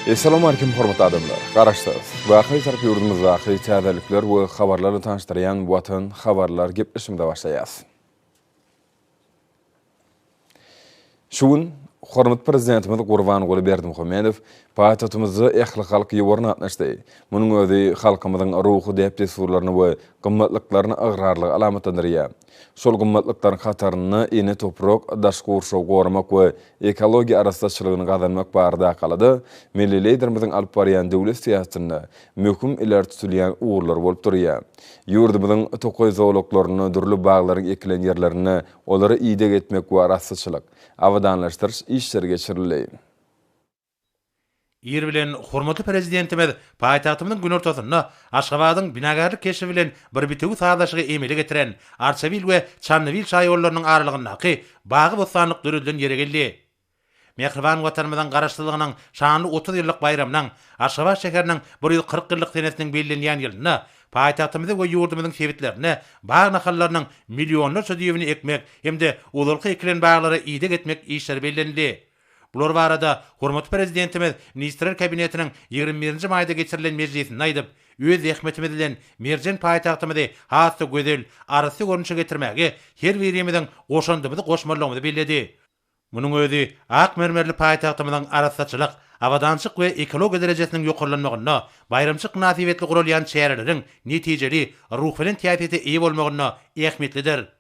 Essalamu Aleýkum hormatly adamlar! Garaşsyz, baky Bitarap ýurdumyzdaky täzelikler we habarlar bilen tanyşdyrýan Watan habarlar gepleşigimize başlaýas. Şu gün hormatly Prezidentimiz Gurbanguly Berdimuhamedow paýtagtymyzda ählihalk ýowaryna gatnaşdy. Munuň özi halkymyzyň ruhy däp-dessurlaryna we gymmatlyklaryna ygrarlygy alamatlandyrýar. Şol gymmatlyklaryň hatarynda ene toprak, daşky gurşawy goramak we ekologiýa arassaçylygyny gazanmak baradaky alada milli Liderimiziň alyp barýan döwlet syýasatynda möhüm ileri tutulýan ugurlar bolup durýar. Ýurdumyzyň tokaý zolaklarynda dürli baglaryň ekilen ýerlerinde olara ideg etmek we arassaçylyk, abadanlaşdyryş işleri geçirildi. Ir bilen hormatly Prezidentimiz paýtagtymyzyň günortasynda Aşgabadyň binagärlik keşbi bilen bir bitewi sazlaşygy emele getiren Arçabil we Çandybil şaýollarynyň aralygyndaky bagy-bossanlyk döredilen ýere geldi. Mähriban Watanymyzyň Garaşsyzlygynyň şanly 30 ýyllyk baýramynyň, Aşgabat şäheriniň 140 ýyllyk senesiniň bellenýän ýylynda paýtagtymyzy we ýurdumyzyň sebitlerinde bag nahallarynyň millionlarça düýbüni ekmek hem-de ozalky ekilen baglara ideg etmek işleri bellenildi. Bular barada hormatly Prezidentimiz Ministrler Kabinetiniň 21-nji maýda geçirilen mejlisinde aýdyp, öz zähmetimiz bilen merjen paýtagtymyzy has-da gözel, arassa görnüşe getirmäge her birimiziň goşandymyzy goşmalydygymyzy belledi. Munuň özi ak mermerli paýtagtymyzyň arassaçylyk, abadançyk we ekologiýa derejesiniň ýokarlanmagynda, baýramçylyk mynasybetli guralýan çäreleriň netijeli, ruhubelent häsiýete eýe bolmagynda ähmiýetlidir.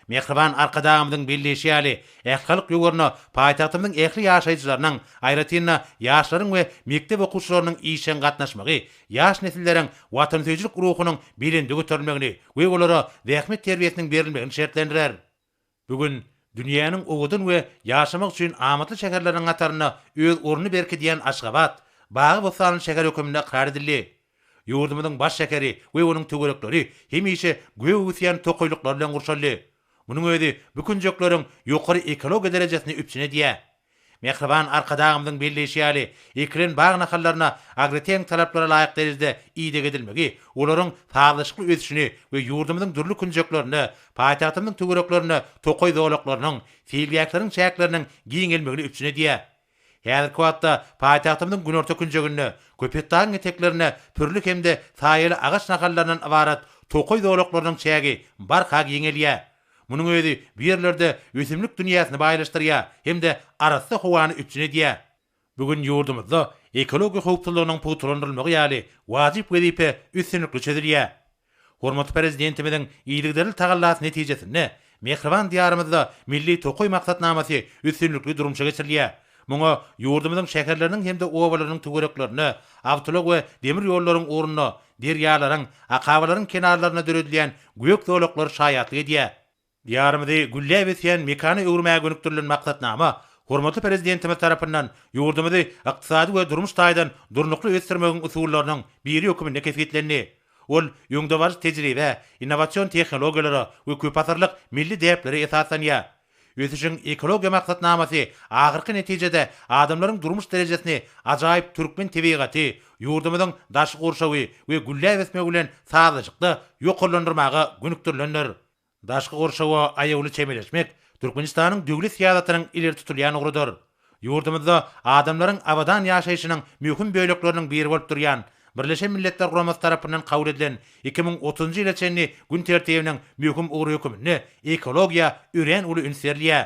Mähriban Arkadagymyzyň belleýşi ýaly, ählihalk ýowaryna paýtagtymyzyň ähli ýaşaýjylarynyň, aýratyn-da, ýaşlaryň we mekdep okuwçylarynyň işjeň gatnaşmagy ýaş nesilleriň watansöýüjilik ruhunyň belende göterilmegini we olara zähmet terbiýesiniň berilmegini şertlendirer. Bu gün dünýäniň owadan we ýaşamak üçin amatly şäherleriniň hatarynda öz ornuny berkidýän Aşgabat bagy-bossanly şäher hökmünde ykrar edildi. Ýurdumyzyň baş şäheri we onuň töwerekleri hemişe gök öwüsýän tokaýlyklar bilen gurşaldy. Munuň özi bu künjekleriň ýokary ekologiýa derejesini üpjün edýär. Mähriban Arkadagymyzyň belleýşi ýaly, ekilen bag nahallaryna agrotehniki talaplara laýyk derejede ideg edilmegi olaryň sazlaşykly ösüşini we ýurdumyzyň dürli künjeklerinde, paýtagtymyzyň töwereklerinde tokaý zolaklarynyň, seýilgähleriň çäkleriniň giňelmegini üpjün edýär. Häzirki wagtda paýtagtymyzyň günorta künjeginde, Köpetdagyň eteklerinde pürli hem-de saýaly agaç nahallaryndan ybarat tokaý zolaklarynyň çägi barha giňelýär. Munuň özi bu ýerlerde ösümlik dünýäsini baýlaşdyrýar hem-de arassa howany üpjün edýär. Bu gün ýurdumyzda ekologiýa howpsuzlygynyň pugtalandyrylmagy ýaly wajyp wezipe üstünlikli çözülýär. Hormatly Prezidentimiziň yzygiderli tagallasy netijesinde, mähriban Diýarymyzda Milli tokaý maksatnamasy üstünlikli durmuşa geçirilýär. Muňa ýurdumyzyň şäherleriniň hem-de obalarynyň töwereklerinde, awtoulag we demir ýollaryň ugrunda, derýalaryň, akabalaryň kenarlarynda döredilýän gök zolaklar şaýatlyk edýär. Diýarymyzy gülläp ösýän mekana öwürmäge gönükdirilen maksatnama hormatly Prezidentimiz tarapyndan ýurdumyzy ykdysady we durmuş taýdan durnukly ösdürmegiň usullarynyň biri hökmünde kesgitlendi. Ol öňdebaryjy tejribä, innowasion tehnologiýalara we köpasyrlyk milli däplere esaslanýar. Ösüşiň ekologiýa maksatnamasy ahyrky netijede adamlaryň durmuş derejesini ajaýyp türkmen tebigaty, ýurdumyzyň daşky gurşawy we gülläp ösmegi bilen sazlaşykda ýokarlandyrmaga gönükdirilendir. Daşky gurşawa aýawly çemeleşmek Türkmenistanyň döwlet syýasatynyň ileri tutulýan ugrudyr. Ýurdumyzda adamlaryň abadan ýaşaýşynyň möhüm bölekleriniň biri bolup durýan Birleşen Milletler Guramasy tarapyndan kabul edilen 2030-njy ýyla çenli gün tertibiniň möhüm ugry hökmünde ekologiýa örän uly üns berilýär.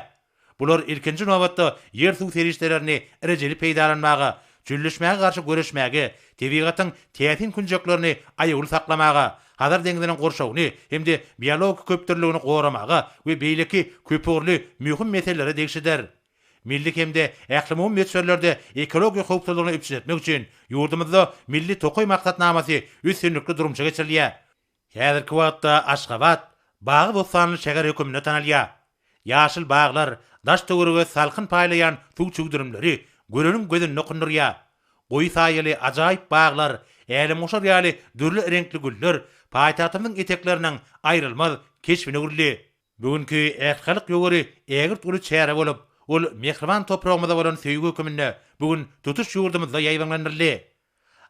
Bular ilkinji nobatda ýer-suw serişdelerini rejeli peýdalanmaga, çölleşmäge garşy göreşmäge, tebigatyň täsin künjeklerini aýawly saklamaga, Hazar deňziniň gurşawyny hem-de biologik köpdürlüligini goramaga we beýleki köpugurly möhüm meselelere degişlidir. Milli hem-de ählumumy möçberlerde ekologiýa howpsuzlygyny üpjün etmek üçin ýurdumyzda Milli tokaý maksatnamasy üstünlikli durmuşa geçirilýär. Häzirki wagtda Aşgabat bagy-bossanly şäher hökmünde tanalýar. Ýaşyl baglar, daş-töwerege salkyn paýlaýan suw çüwdürimleri göreniň gözüni dokundyrýar. Goýy saýaly ajaýyp baglar, älemgoşar ýaly dürli reňkli güller paýtagtymyzyň etekleriniň aýrylmaz keşbine öwrüldi. Bu günki ählihalk ýowary ägirt uly çäre bolup, ol mähriban topragymyza bolan söýgi höküminde bu gün tutuş ýurdumyzda ýaýbaňlandyryldy.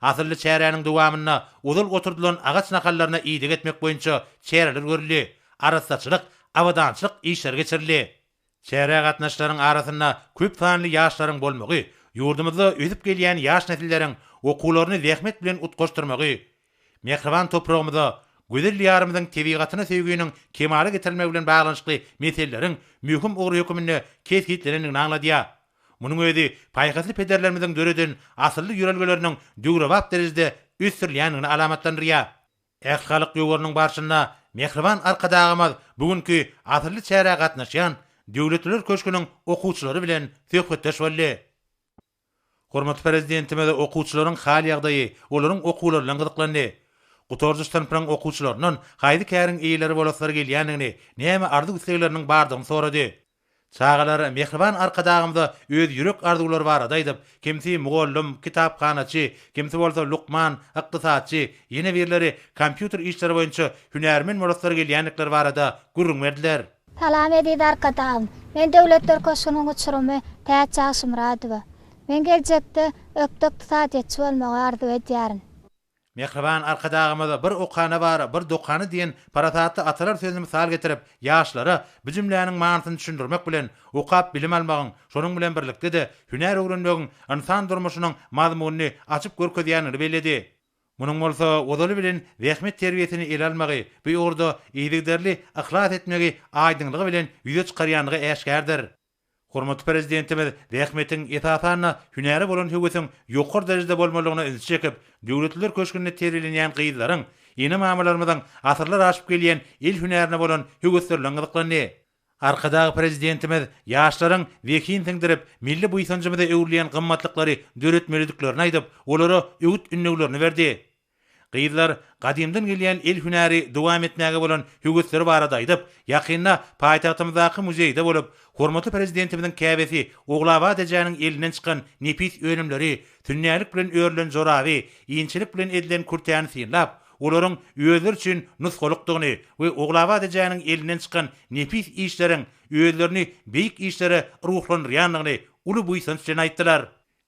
Asylly çäräniň dowamynda ozal oturdylan agaç nahallaryna ideg etmek boýunça çäreler görüldi, arassaçylyk, abadançylyk işleri geçirildi. Çärä gatnaşyjylaryň arasynda köp sanly ýaşlaryň bolmagy. ýurdumyzda ösüp gelýän ýaş nesilleriň okuwlaryny zähmet bilen utgaşdyrmagy, mähriban topragymyza, gözel Diýarymyzyň tebigatyna söýginiň kemala getirilmegi bilen baglanyşykly meseleleriň möhüm ugry hökmünde kesgitlenendigini aňladýar. Munuň özi paýhasly pederlerimiziň döreden asylly ýörelgeleriniň döwrebap derejede ösdürilýändigini alamatlandyrýar. Ählihalk ýowarynyň barşynda mähriban Arkadagymyz bu günki asylly çärä gatnaşýan Döwletliler köşgüniň okuwçylary bilen söhbetdeş boldy. Hormatly Prezidentimiz okuwçylaryň hal-ýagdaýy, olaryň okuwlary bilen gyzyklandy. Gutardyş synpynyň okuwçylaryndan haýsy käriň eýeleri bolaslary gelýändigini, näme arzuw-islegleriniň bardygyny sorady. Çagalar mähriban Arkadagymyza öz ýürek arzuwlary barada aýdyp, kimsi mugallym, kitaphanaçy, kimsi bolsa lukman, ykdysatçy, ýene birleri kompýuter işleri boýunça hünärmen bolaslary gelýändikleri barada gürrüň berdiler. Salam eziz Arkadagym! Men Döwletler köşgüniň uçurymy Täç Ýagşymyradowa. Men geljekde ökde ykdysadyýetçi bolmagy arzuw edýärin. Mähriban Arkadagymyz Bir okana bar, bir dokana diýen parasatly atalar sözüni mysal getirip, ýaşlara bu jümläniň manysyny düşündirmek bilen, okap bilim almagyň, şonuň bilen birlikde-de, hünär öwrenmegiň ynsan durmuşynyň mazmunyny açyp görkezýändigini belledi. Munuň bolsa, ozaly bilen zähmet terbiýesini ele almagy, bu ugurda yzygiderli yhlas etmegi aýdyňlygy bilen ýüze çykarýandygy äşgärdir. Hormatly Prezidentimiz zähmetiň, esasan-da, hünäre bolan höwesiň ýokary derejede bolmalydygyna ünsi çekip, Döwletliler köşgünde terbiýelenýän gyzlaryň, ene-mamalarymyzyň asyrlar aşyp gelýän el hünärine bolan höwesleri bilen gyzyklandy. Arkadag Prezidentimiz ýaşlaryň zehin siňdirip, milli buýsanjymyza öwrülýän gymmatlyklary döretmelidiklerini aýdyp, olara öwüt-ündewlerini berdi. Gyzlar gadymdan gelýän el hünäri dowam etmäge bolan höwesleri barada aýdyp, ýakynda paýtagtymyzdaky muzeýde bolup, hormatly Prezidentimiziň käbesi Ogulabat ejäniň elinden çykan nepis önümleri, sünnälik bilen örülen joraby, inçelik bilen edilen kürtäni synlap, olaryň özleri üçin nusgalykdygyny we Ogulabat ejäniň elinden çykan nepis işleriň özlerini beýik işlere ruhlandyrýandygyny uly buýsanç bilen aýtdylar.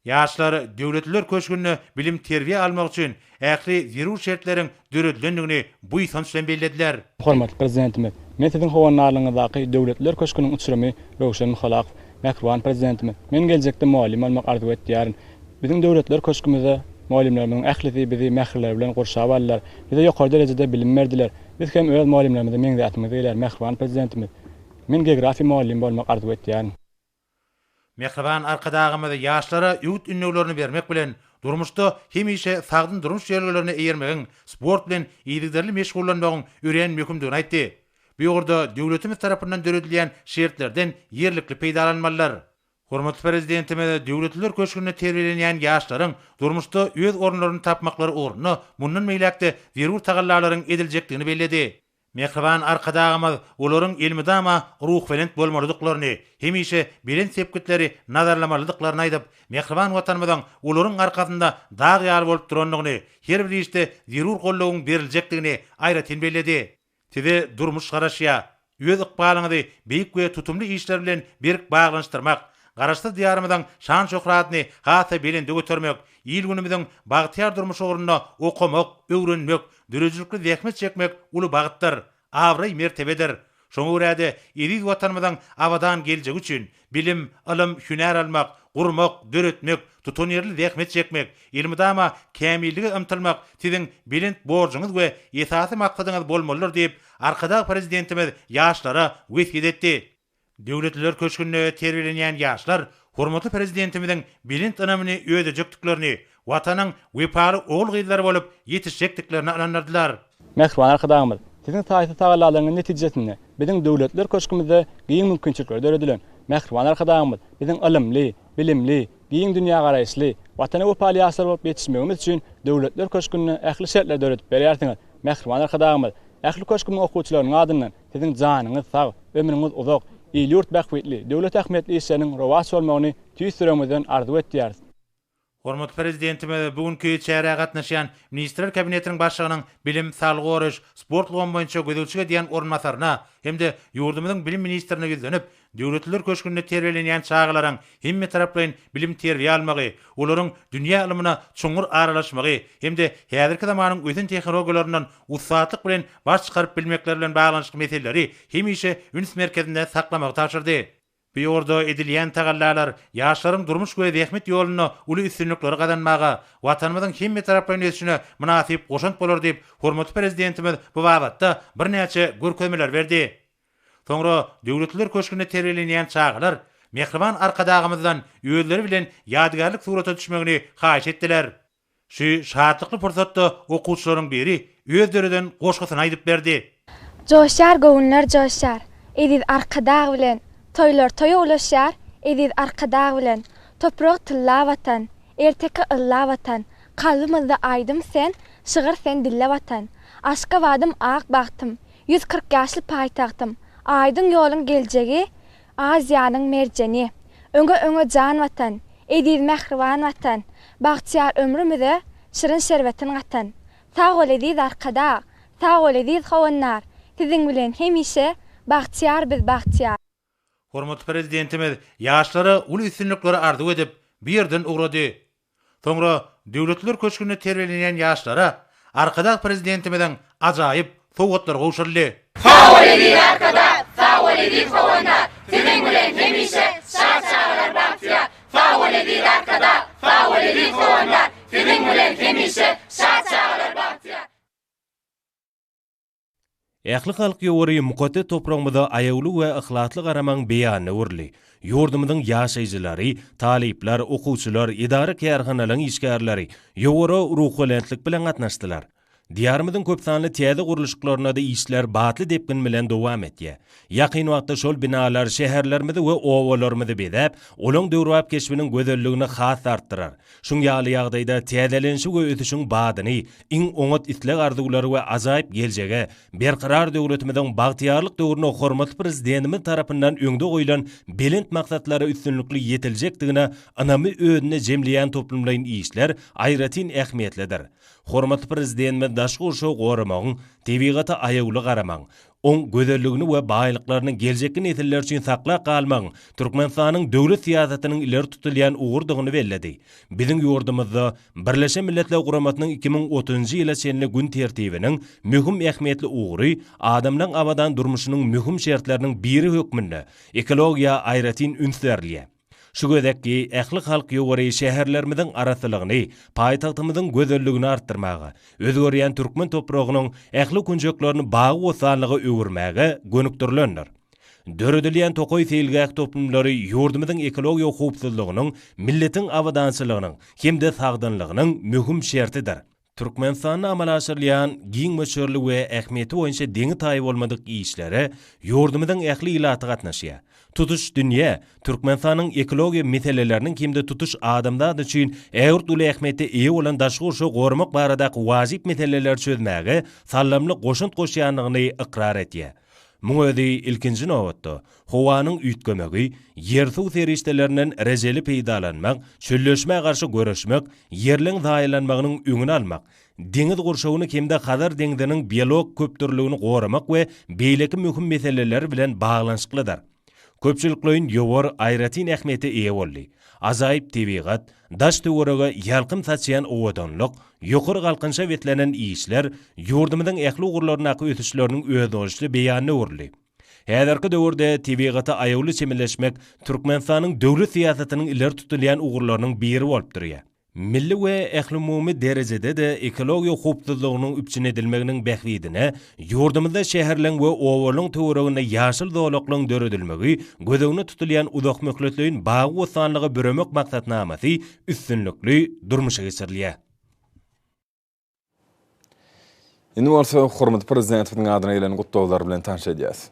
Ýaşlar Döwletliler köşgünde bilim-terbiýe almak üçin ähli zerur şertleriň döredilendigini buýsanç bilen bellediler. Hormatly Prezidentimiz, men Siziň howandarlygyňyzdaky Döwletliler köşgüniň uçurymy Röwşen Muhalakow. Mähriban Prezidentimiz, men geljekde mugallym bolmak arzuw etýärin. Biziň Döwletliler köşgümizde mugallymlarymyzyň ählisi bizi mähirleri bilen gurşap aldylar. Bize ýokary derejede bilim berdiler. Biz hem öz mugallymlarymyza meňzäsimiz gelýär, mähriban Prezidentimiz. Men geografiýa mugallymy bolmak arzuw etýärin. Mähriban Arkadagymyz ýaşlara öwüt-ündewlerini bermek bilen, durmuşda hemişe sagdyn durmuş ýörelgelerine eýermegiň, sport bilen yzygiderli meşgullanmagyň örän möhümdigini aýtdy. Bu ugurda döwletimiz tarapyndan döredilýän şertlerden ýerlikli peýdalanmalydyr. Hormatly Prezidentimiz Döwletliler köşgünde terbiýelenýän ýaşlaryň durmuşda öz orunlaryny tapmaklary ugrunda mundan beýläk-de zerur tagallalaryň ediljekdigini belledi. Mähriban Arkadagymyz olaryň elmydama ruhubelent bolmalydyklaryny, hemişe belent sepgitleri nazarlamalydyklaryny aýdyp, mähriban Watanymyzyň olaryň arkasynda dag ýaly bolup durandygyny, her bir işde zerur goldawyň beriljekdigini aýratyn belledi. Size durmuş garaşýar. Öz ykbalyňyzy beýik we tutumly işler bilen berk baglanyşdyrmak, Garaşsyz Diýarymyzyň şan-şöhratyny has-da belende götermek, il-günümiziň bagtyýar durmuşy ugrunda okamak, öwrenmek, döredijilikli zähmet çekmek uly bagtdyr, abraý-mertebedir. Şoňa görä-de, eziz Watanymyzyň abadan geljegi üçin bilim, ylym, hünär almak, gurmak, döretmek, tutanýerli zähmet çekmek, elmydama kämillige ymtylmak siziň belent borjuňyz we esasy maksadyňyz bolmalydyr diýip, Arkadag Prezidentimiz ýaşlara wesýet etdi. Döwletliler köşgünde terbiýelenýän ýaşlar hormatly Prezidentimiziň belent ynamyny ödejekdiklerini, Watanyň wepaly ogul-gyzlary bolup ýetişjekdiklerine ynandyrdylar. Mähriban Arkadagymyz, Siziň taýsyz tagallalaryňyz netijesinde biziň Döwletliler köşgümizde giň mümkinçilikler döredilen. Mähriban Arkadagymyz, biziň ylymly, bilimli, giň dünýägaraýyşly, Watana wepaly ýaşlar bolup ýetişmegimiz üçin Döwletliler köşgünde ähli şertleri döredip berýärsiňiz. Mähriban Arkadagymyz, ähli köşgümiň okuwçylarynyň adyndan Siziň janyňyz sag, ömrüňiz uzak, il-ýurt bähbitli, döwlet ähmiýetli işleriniň rowaç bolmagyny tüýs ýüregimizden arzuw etýäris. Hormatly Prezidentimiz bu günki çärä gatnaşýan Ministrler Kabinetiniň Başlygynyň bilim, saglygy goraýyş, sport ulgamy boýunça gözegçilik edýän orunbasaryna hem-de ýurdumyzyň bilim ministrine ýüzlenip, Döwletliler köşgünde terbiýelenýän çagalaryň hemmetaraplaýyn bilim-terbiýe almagy, olaryň dünýä ylmyna çuňňur aralaşmagy hem-de häzirki zamanyň ösen tehnologiýalaryndan ussatlyk bilen baş çykaryp bilmekleri bilen baglanyşykly meseleleri hemişe üns merkezinde saklamagy tabşyrdy. Bu ýolda edilýän tagallalar ýaşlaryň durmuş we zähmet ýolunda uly üstünlikleri gazanmaga, Watanymyzyň hemmetaraplaýyn ösüşine mynasyp goşant bolar diýip, hormatly Prezidentimiz bu babatda birnäçe görkezmeleri berdi. Soňra Döwletliler köşgünde terbiýelenýän çagalar mähriban Arkadagymyzdan özleri bilen ýadygärlik surata düşmegini haýyş etdiler. Şu şatlykly pursatda okuwçylaryň biri öz döreden goşgusyny aýdyp berdi. Joşýar göwünler joşýar, Eziz Arkadag bilen, Toýlar toýa ulaşýar, Eziz Arkadag bilen. Topragy tylla Watan, Erteki ylla Watan, Kalbymyzda aýdym sen, Şygyr sen dille Watan. Aşgabadym ak bagtym, 140 ýaşly paýtagtym, Aýdyň ýoluň geljegi, Aziýanyň merjeni. Öňe öňe jan Watan, Eziz mähriban Watan, Bagtyýar ömrümize şirin şerbetin gatan. Sag bol eziz Arkadag, Sag bol eziz Howandar, Siziň bilen hemişe bagtyýar biz bagtyýar. Hormatly Prezidentimiz ýaşlara uly üstünlikleri arzuw edip, bu ýerden ugrady. Soňra Döwletliler köşgünde terbiýelenýän ýaşlara Arkadag Prezidentimiziň ajaýyp sowgatlary gowşuryldy. Sag bol eziz Arkadag, sag bol eziz Howandar, Siziň bilen hemişe şat çagalar bagtyýar. Sag bol eziz Arkadag, sag bol eziz Howandar, Siziň bilen hemişe şat çagalar bagtyýar. Ählihalk ýowary mukaddes topragymyza aýawly we yhlasly garamagyň beýanyna öwrüldi. Ýurdumyzyň ýaşaýjylary, talyplar, okuwçylar, edara-kärhanalaryň işgärleri ýowara ruhubelentlik bilen gatnaşdylar. Diýarymyzyň köpsanly täze gurluşyklarynda-da işler batly depgin bilen dowam etýär. Ýakyn wagtda şol binalar şäherlerimizi we obalarymyzy bezäp, olaň döwrebap keşbiniň gözelligini has-da artdyrar. Şuň ýaly ýagdaýda täzelenişi we ösüşiň badyny, iň oňat isleg-arzuwlary we ajaýyp geljege, Berkarar döwletimiziň bagtyýarlyk döwründe hormatly Prezidentimiz tarapyndan öňde goýlan belent maksatlara üstünlikli ýetiljekdigine ynamy özünde jemleýän toplumlaýyn işler aýratyn ähmiýetlidir. Hormatly Prezidentimiz daşky gurşawy goramagyň, tebigata aýawly garamagyň, oň gözelligini we baýlyklaryny geljekki nesiller üçin saklap galmagyň Türkmenistanyň döwlet syýasatynyň ileri tutulýan ugurdygyny belledi. Biziň ýurdumyzda Birleşen Milletler Guramasynyň 2030-njy ýyla çenli gün tertibiniň möhüm ähmiýetli ugry adamlaryň abadan durmuşynyň möhüm şertleriniň biri hökmünde ekologiýa aýratyn üns berilýär. Şu gezekki ählihalk ýowary şäherlerimiziň arassalygyny, paýtagtymyzyň gözelligini artdyrmaga, özgerýän türkmen topragynyň ähli künjeklerini bagy-bossanlyga öwürmäge gönükdirilendir. Döredilýän tokaý-seýilgäh toplumlary ýurdumyzyň ekologiýa howpsuzlygynyň, milletiň abadançylygynyň hem-de sagdynlygynyň möhüm şertidir. Türkmenistanda amala aşyrylýan giň möçberli we ähmiýeti boýunça deňi-taýy bolmadyk işlere ýurdumyzyň ähli ilaty gatnaşýar. Tutuş dünýä Türkmenistanyň ekologiýa meseleleriniň hem-de tutuş adamzat üçin ägirt uly ähmiýete eýe bolan daşky gurşawy goramak baradaky wajyp meseleleri çözmäge saldamly goşant goşýandygyny ykrar edýär. Muň özi, ilkinji nobatda, howanyň üýtgemegi, ýer-suw serişdelerinden rejeli peýdalanmak, çölleşmä garşy göreşmek, ýerleň zaýalanmagynyň öňüni almak, deňiz gurşawyny hem-de Hazar deňziniň biologik köpdürlüligini goramak we beýleki möhüm meseleler bilen baglanyşyklydyr. Köpçülikleýin ýowar aýratyn ähmiýete eýe boldy. Ajaýyp tebigat, daş-töwerege ýalkym saçýan owadanlyk, ýokary galkynyşa beslenen işler ýurdumyzyň ähli ugurlaryndaky ösüşleriniň özboluşly beýanyna öwrüldi. Häzirki döwürde tebigata aýawly çemeleşmek Türkmenistanyň döwlet syýasatynyň ileri tutulýan ugurlarynyň biri bolup durýar. Milli we ählumumy derejede-de ekologiýa howpsuzlygynyň üpjün edilmeginiň bähbidine ýurdumyzda şäherleň we obalaryň töwereginde ýaşyl zolaklaryň döredilmegi göz öňünde tutulýan uzakmöhletleýin bagy-bossanlyga büremek maksatnamasy üstünlikli durmuşa geçirilýär. Indi bolsa hormatly Prezidentimiziň adyna gelen gutlaglar bilen tanyş edýäris.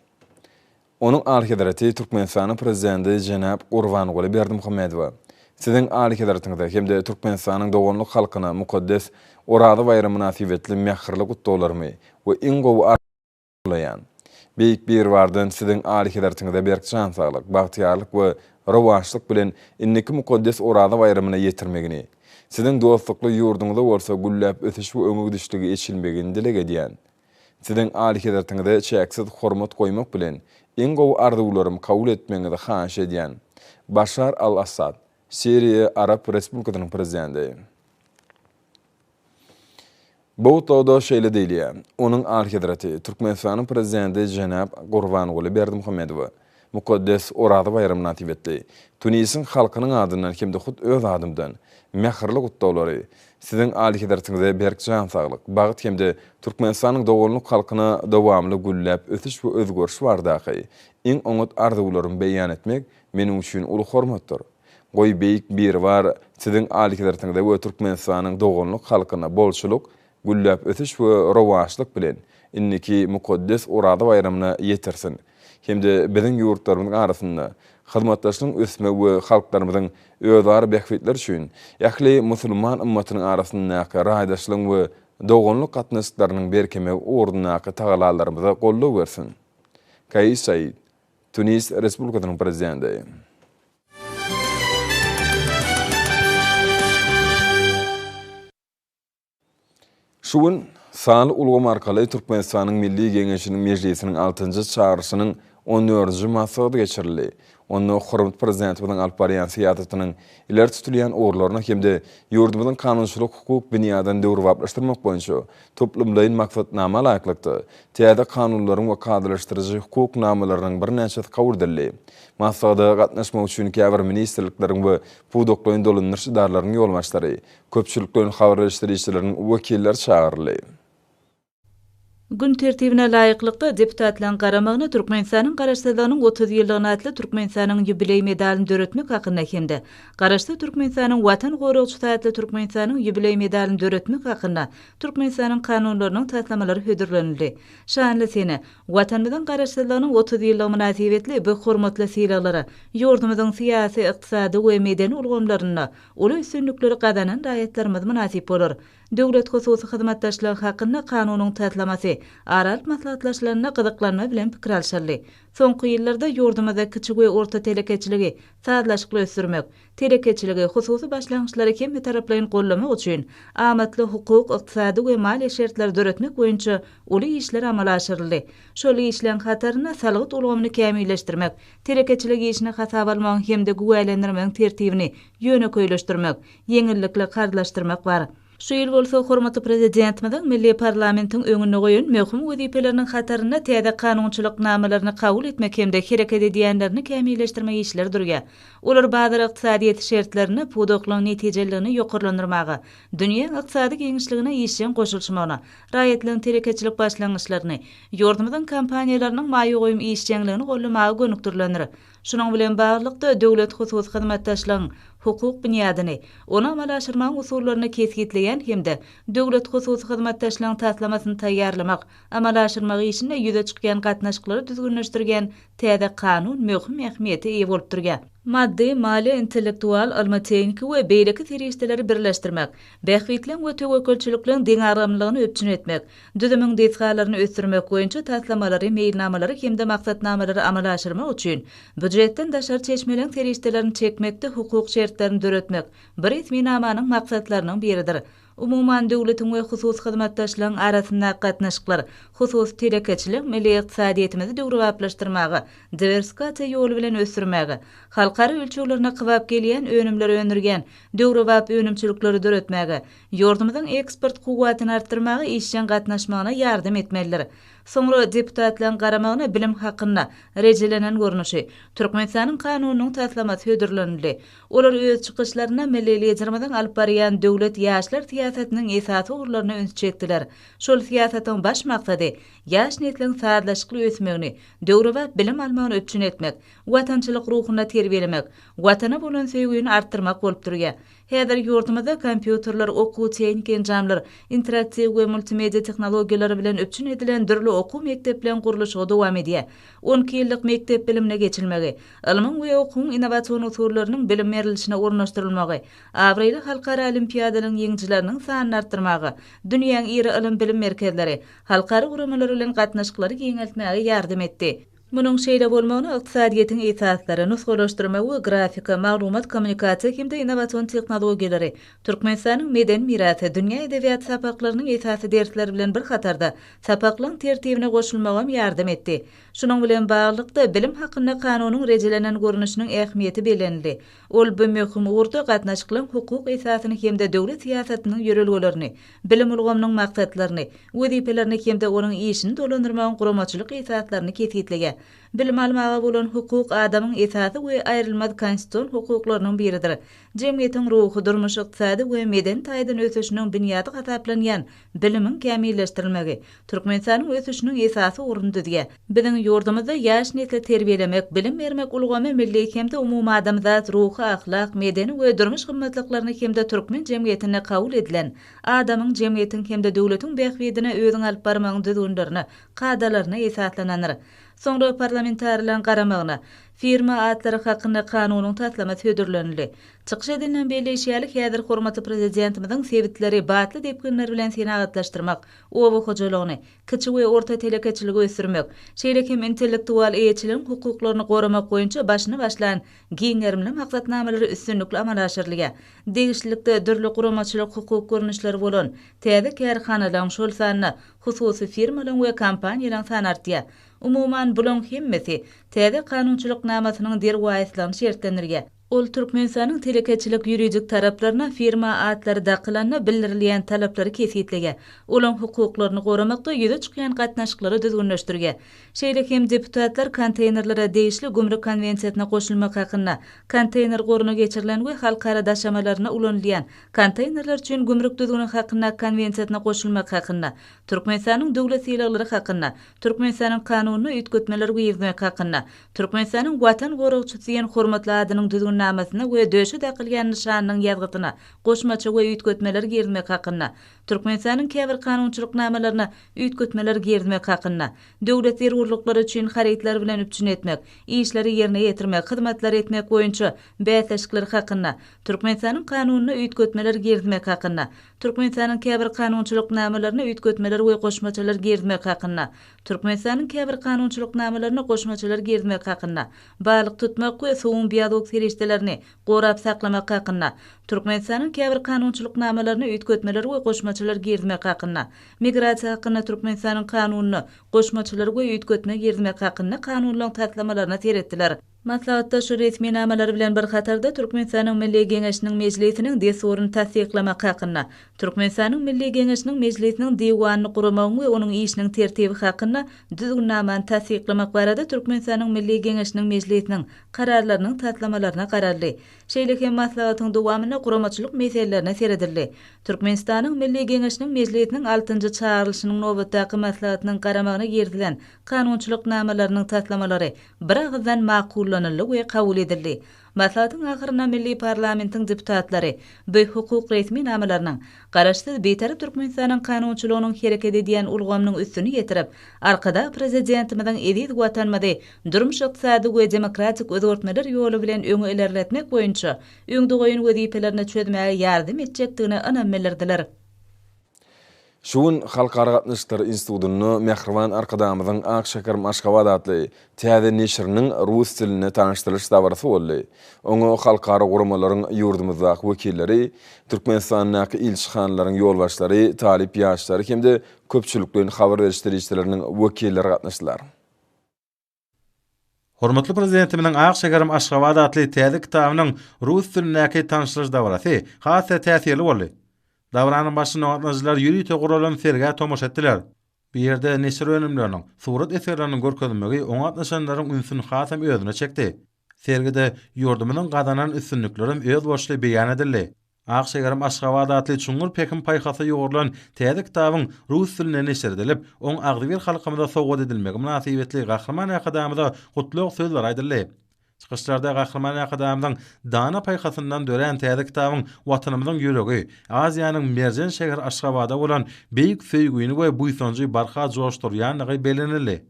Onuň Alyhezreti Türkmenistanyň Prezidenti jenap Gurbanguly Berdimuhamedowa, Siziň Alyhezretiňize hem-de Türkmenistanyň doganlyk halkyna mukaddes Oraza baýramy mynasybetli mähirli gutlaglarymy we iň gowy arzuwlaýan. Beýik Biribardan Siziň Alyhezretiňize berk jan saglyk, bagtyýarlyk we rowaçlyk bilen indiki mukaddes Oraza baýramyna ýetirmegini, Siziň dostlukly ýurduňyza bolsa gülläp ösüş we öňe gidişligi eçilmegini dileg edýän. Siziň Alyhezretiňize çäksiz hormat goýmak bilen, iň gowy arzuwlarymy kabul etmegiňizi haýyş edýän. Başar al-Assad, Siriýa Arap Respublikasynyň Prezidenti. Bu gutlagda şeýle diýilýär, Onuň Alyhezreti, Türkmenistanyň Prezidenti jenap Gurbanguly Berdimuhamedowa. Mukaddes Oraza baýramy mynasybetli Tunisiň halkynyň adyndan hem-de hut öz adymdan mähirli gutlaglary, Siziň Alyhezretiňize berk jan saglyk, bagt hem-de Türkmenistanyň doganlyk halkyna dowamly gülläp ösüş we özgeriş baradaky iň oňat arzuwlarymy beýan etmek meniň üçin uly hormatdyr. Goý, Beýik Biribar Siziň Alyhezretiňize we Türkmenistanyň doganlyk halkyna bolçulyk, gülläp ösüş we rowaçlyk bilen indiki mukaddes Oraza baýramyna ýetirsin hem-de biziň ýurtlarymyzyň arasynda hyzmatdaşlygyň ösmegi we halklarymyzyň özara bähbitleri üçin ähli musulman ymmatynyň arasyndaky raýdaşlygyň we doganlyk gatnaşyklarynyň berkemegi ugrundaky tagallalarymyza goldaw bersin. Kais Said, Tunis Respublikasynyň Prezidenti. Şu gün sanly ulgam arkaly Türkmenistanyň Milli Geňeşiniň Mejlisiniň altynjy çagyryşynyň on dördünji maslahaty geçirildi. Onda hormatly Prezidentimiziň alyp barýan syýasatynyň ileri tutulýan ugurlaryna hem-de ýurdumyzyň kanunçylyk-hukuk binýadyny döwrebaplaşdyrmak boýunça toplumlaýyn maksatnama laýyklykda, täze kanunlaryň we kadalaşdyryjy hukuk namalarynyň birnäçesi kabul edildi. Maslahata gatnaşmak üçin käbir ministrlikleriň we pudaklaýyn dolandyryş edaralarynyň ýolbaşçylary, Köpçülikleýin habar beriş serişdeleriniň wekilleri çagyryldy. Gün tertibine laýyklykda, deputatlaryň garamagyna Türkmenistanyň Garaşsyzlygynyň 30 ýyllygyna atly Türkmenistanyň ýubileý medalyny döretmek hakynda hem-de Garaşsyz Türkmenistanyň Watan goragçysy atly Türkmenistanyň ýubileý medalyny döretmek hakynda Türkmenistanyň Kanunlarynyň taslamalary hödürlenildi. Şanly sene, Watanymyzyň Garaşsyzlygynyň 30 ýyllygy mynasybetli bu hormatly sylaglara ýurdumyzyň syýasy, ykdysady we medeni ulgamlarynda Uly üstünlikleri gazanan raýatlarymyz mynasyp bolar. Döwlet-hususy hyzmatdaşlygy hakynda Kanunyň taslamasy ara alyp maslahatlaşylanda gyzyklanma bilen pikir alşyldy. Soňky ýyllarda ýurdumyzda kiçi we orta telekeçiligi sazlaşykly ösdürmek, telekeçiligi, hususy başlangyçlary hemmetaraplaýyn goldamak üçin amatly hukuk, ykdysady we maliýe şertleri döretmek boýunça uly işler amala aşyryldy. Şol işleň hatarynda salgyt ulgamyny kämilleşdirmek, Telekeçilik işini hasaba almagyň hem-de güwälendirmegiň tertibini ýönekeýleşdirmek, ýeňillikli karzlaşdyrmak bar. Şu ýyl bolsa hormatly Prezidentimiziň milli parlamentiň öňünde goýan möhüm wezipeleriniň hatarynda täze kanunçylyk namalaryny kabul etmek hem-de hereket edýänlerini kämilleşdirmek işleri durýar. Olar bazar ykdysadyýeti şertlerinde pudaklaryň netijeliligini ýokarlandyrmaga, dünýäň ykdysady giňişligine işjeň goşulyşmagyna, raýatlaryň telekeçilik başlangyçlaryny, ýurdumyzyň kompaniýalarynyň maýa goýum işjeňligini goldamaga gönükdirilendir. Şunuň bilen baglylykda, döwlet-hususy hyzmatdaşlygyň hukuk binýadyny, ony amala aşyrmagyň usullaryny kesgitleýän hem-de döwlet-hususy hyzmatdaşlygyň taslamasyny taýýarlamak, amala aşyrmak işinde ýüze çykýan gatnaşyklary düzgünleşdirýän täze kanun möhüm ähmiýete eýe bolup durýar. Maddy, maliýe, intellektual, ylmy-tehniki we beýleki serişdeleri birleşdirmek, bähbitleň we töwekgelçilikleň deňagramlylygyny üpjün etmek, düzümiň desgalaryny ösdürmek boýunça taslamalary, meýilnamalary hem-de maksatnamalary amala aşyrmak üçin býujetden daşary çeşmeleň serişdelerini çekmekde hukuk şertlerini döretmek bu resminamanyň maksatlarynyň biridir. Umuman, döwletiň we hususy hyzmatdaşlygyň arasyndaky gatnaşyklar hususy telekeçilik milli ykdysadyýetimizi döwrebaplaşdyrmaga, diwersifikasiýa ýoly bilen ösdürmäge, halkara ölçeglerine kybap gelýän önümleri öndürýän döwrebap önümçilikleri döretmäge, ýurdumyzyň eksport kuwwatyny artdyrmaga işjeň gatnaşmagyna ýardam etmelidir. Soňra deputatlaryň garamagyna Bilim hakynda, rejelenen görnüşi, Türkmenistanyň Kanunynyň taslamasy hödürlenildi. Olar öz çykyşlarynda milli Liderimiziň alyp barýan döwlet ýaşlar syýasatynyň esasy ugurlaryna üns çekdiler. Şol syýasatyň baş maksady ýaş nesliň sazlaşykly ösmegini, döwrebap bilim almagyny üpjün etmek, watançylyk ruhunda terbiýelemek, Watana bolan söýgüni artdyrmak bolup durýar. Häzir ýurdumyzda kompýuterler, okuw-tehniki enjamlar, interaktiw we multimedia tehnologiýalary bilen üpjün edilen dürli okuw mekdepleň gurluşygy dowam edýär. On iki ýyllyk mekdep bilimine geçilmegi, ylmyň we okuwyň innowasion usullarynyň bilim berlişine ornaşdyrylmagy, abraýly halkara olimpiadalaryň ýeňijileriniň sanyny artdyrmaga, dünýäň iri ylym-bilim merkezleri, halkara guramalary bilen gatnaşyklary giňeltmäge ýardam etdi. Munuň şeýle bolmagyna ykdysadyýetiň esaslary, nusgalaşdyrma we grafika, maglumat-kommunikasiýa hem-de innowasion tehnologiýalary, Türkmenistanyň medeni mirasy, dünýä edebiýaty sapaklarynyň esasy dersleri bilen bir hatarda, sapaklaryň tertibine goşulmagam ýardam etdi. Şunuň bilen baglylykda, Bilim hakynda Kanunyň rejelenen görnüşiniň ähmiýeti bellenildi. Ol bu möhüm ugurda gatnaşyklaryň hukuk esasyny hem-de döwlet syýasatynyň ýörelgelerini, bilim ulgamynyň maksatlaryny, wezipelerini hem-de onuň işini dolandyrmagyň guramaçylyk esaslaryny kesgitleýär. Bilim almaga bolan hukuk adamyň esasy we aýrylmaz konstitusion hukuklarynyň biridir. Jemgyýetiň ruhy, durmuş-ykdysady we medeni taýdan ösüşiniň binýady hasaplanýan bilimiň kämilleşdirilmegi Türkmenistanyň ösüşiniň esasy ugruny düzýär. Biziň ýurdumyzda ýaş nesli terbiýelemek, bilim bermek ulgamy milli hem-de umumadamzat ruhy-ahlak, medeni we durmuş gymmatlyklaryny hem-de türkmen jemgyýetinde kabul edilen adamyň, jemgyýetiň hem-de döwletiň bähbidine özüňi alyp barmagyň düzgünlerine, kadalaryna esaslanandyr. Soňra parlamentarileriň garamagyna Firma atlary hakynda kanunyň taslamasy hödürlenildi. Çykyş edenleriň belleýşi ýaly, häzir hormatly Prezidentimiziň sebitleri batly depginler bilen senagatlaşdyrmak, oba hojalygyny, kiçi we orta telekeçiligi ösdürmek, şeýle hem intellektual eýeçiligiň hukuklaryny goramak boýunça başyny başlan giň gerimli maksatnamalary üstünlikli amala aşyrylýar. Degişlilikde dürli guramaçylyk-hukuk görnüşleri bolan täze kärhanalaryň, şol sanda hususy firmalaryň we kompaniýalaryň sany artýar. Umuman, bulaň hemmesi täze kanunçylyk namasynyň derwaýyslygyny şertlendirýär. Ol Türkmenistanyň telekeçilik ýuridik taraplaryna firma atlary dakylanda bildirilýän talaplary kesgitleýär, olaň hukuklaryny goramakda ýüze çykýan gatnaşyklary düzgünleşdirýär. Şeýle hem deputatlar konteýnerlere degişli gümrük konwensiýasyna goşulmak hakynda, konteýner goruna geçirilen we halkara daşamalarynda ulanylýan konteýnerler üçin gümrük düzgüni hakynda konwensiýasyna goşulmak hakynda, Türkmenistanyň döwlet sylaglary hakynda, Türkmenistanyň Kanunyna üýtgetmeler girizmek hakynda, Türkmenistanyň Watan goragçysy diýen hormatly adynyň Düzgünnamasyna we döşe dakylýan nyşanynyň ýazgysyna goşmaça we üýtgetmeler girizmek hakynda, Türkmenistanyň käbir kanunçylyk namalaryna üýtgetmeler girizmek hakynda, Döwlet zerurlyklary üçin harytlar bilen üpjün etmek, işleri ýerine ýetirmek, hyzmatlary etmek boýunça bäsleşikler hakynda, Türkmenistanyň Kanunyna üýtgetmeler girizmek hakynda, Türkmenistanyň käbir kanunçylyk namalaryna üýtgetmeler we goşmaçalar girizmek hakynda, Türkmenistanyň käbir kanunçylyk namalaryna goşmaçalar girizmek hakynda, Balyk tutmak we suwuň biologik serişdelerini gorap saklamak hakynda, Türkmenistanyň käbir kanunçylyk namalaryna üýtgetmeler we goşmaçalar girizmek hakynda, Migrasiýa hakynda Türkmenistanyň Kanunyna goşmaçalar we üýtgetme girizmek hakynda kanunlaryň taslamalaryna seretdiler. Maslahatda şu resminamalar bilen bir hatarda Türkmenistanyň Milli Geňeşiniň Mejlisiniň Dessuryny tassyklamak hakynda, Türkmenistanyň Milli Geňeşiniň Mejlisiniň Diwanyny guramagyň we onuň işiniň tertibi hakynda Düzgünnamany tassyklamak barada Türkmenistanyň Milli Geňeşiniň Mejlisiniň Kararlarynyň taslamalaryna garaldy. Şeýle hem maslahatyň dowamynda guramaçylyk meselelerine seredildi. Türkmenistanyň Milli Geňeşiniň Mejlisiniň altynjy çagyrylyşynyň nobatdaky maslahatynyň garamagyna girizilen kanunçylyk namalarynyň taslamalary biragyzdan makullanyldy we kabul edildi. Maslahatyň ahyrynda milli parlamentiň deputatlary bu hukuk resminamalarynyň Garaşsyz, Bitarap Türkmenistanyň kanunçylygynyň hereket edýän ulgamynyň üstüni ýetirip, Arkadag Prezidentimiziň eziz Watanymyzy durmuş-ykdysady we demokratik özgertmeler ýoly bilen öňe ilerletmek boýunça öňde goýan wezipelerini çözmäge ýardam etjekdigine ynam bildirdiler. Şu gün Halkara gatnaşyklary institutynda mähriban Arkadagymyzyň Ak şäherim Aşgabat atly täze neşiriniň rus dilinde tanyşdyrylyş dabarasy boldy. Oňa halkara guramalaryň ýurdumyzdaky wekilleri, Türkmenistandaky ilçihanalaryň ýolbaşçylary, talyp ýaşlary hem-de köpçülikleýin habar beriş serişdeleriniň wekilleri gatnaşdylar. Hormatly Prezidentimiziň Ak şäherim Aşgabat atly täze kitabynyň rus dilindäki tanyşdyryş dabarasy has-da täsirli boldy. Dabaranyň başynda gatnaşyjylar ýörite guralan sergä tomaşa etdiler. Bu ýerde neşir önümleriniň, surat eserleriniň görkezilmegi oňa gatnaşanlaryň ünsüni hasam özüne çekdi. Sergide ýurdumyzyň gazanan üstünliklerem özboluşly beýan edildi. Ak şäherim Aşgabat atly çuňňur pähim-paýhasa ýugrulan täze kitabyň rus dilinde neşir edilip, oň agzybir halkymyza sowgat edilmegi mynasybetli Gahryman Arkadagymyza gutlag sözleri aýdyldy. Çykyşlarda Gahryman Arkadagymyzyň dana paýhasyndan dörän täze kitabyň Watanymyzyň ýüregi, Aziýanyň merjen şäheri Aşgabada bolan beýik söýgini we buýsanjy barha joşdurýandygy bellenildi.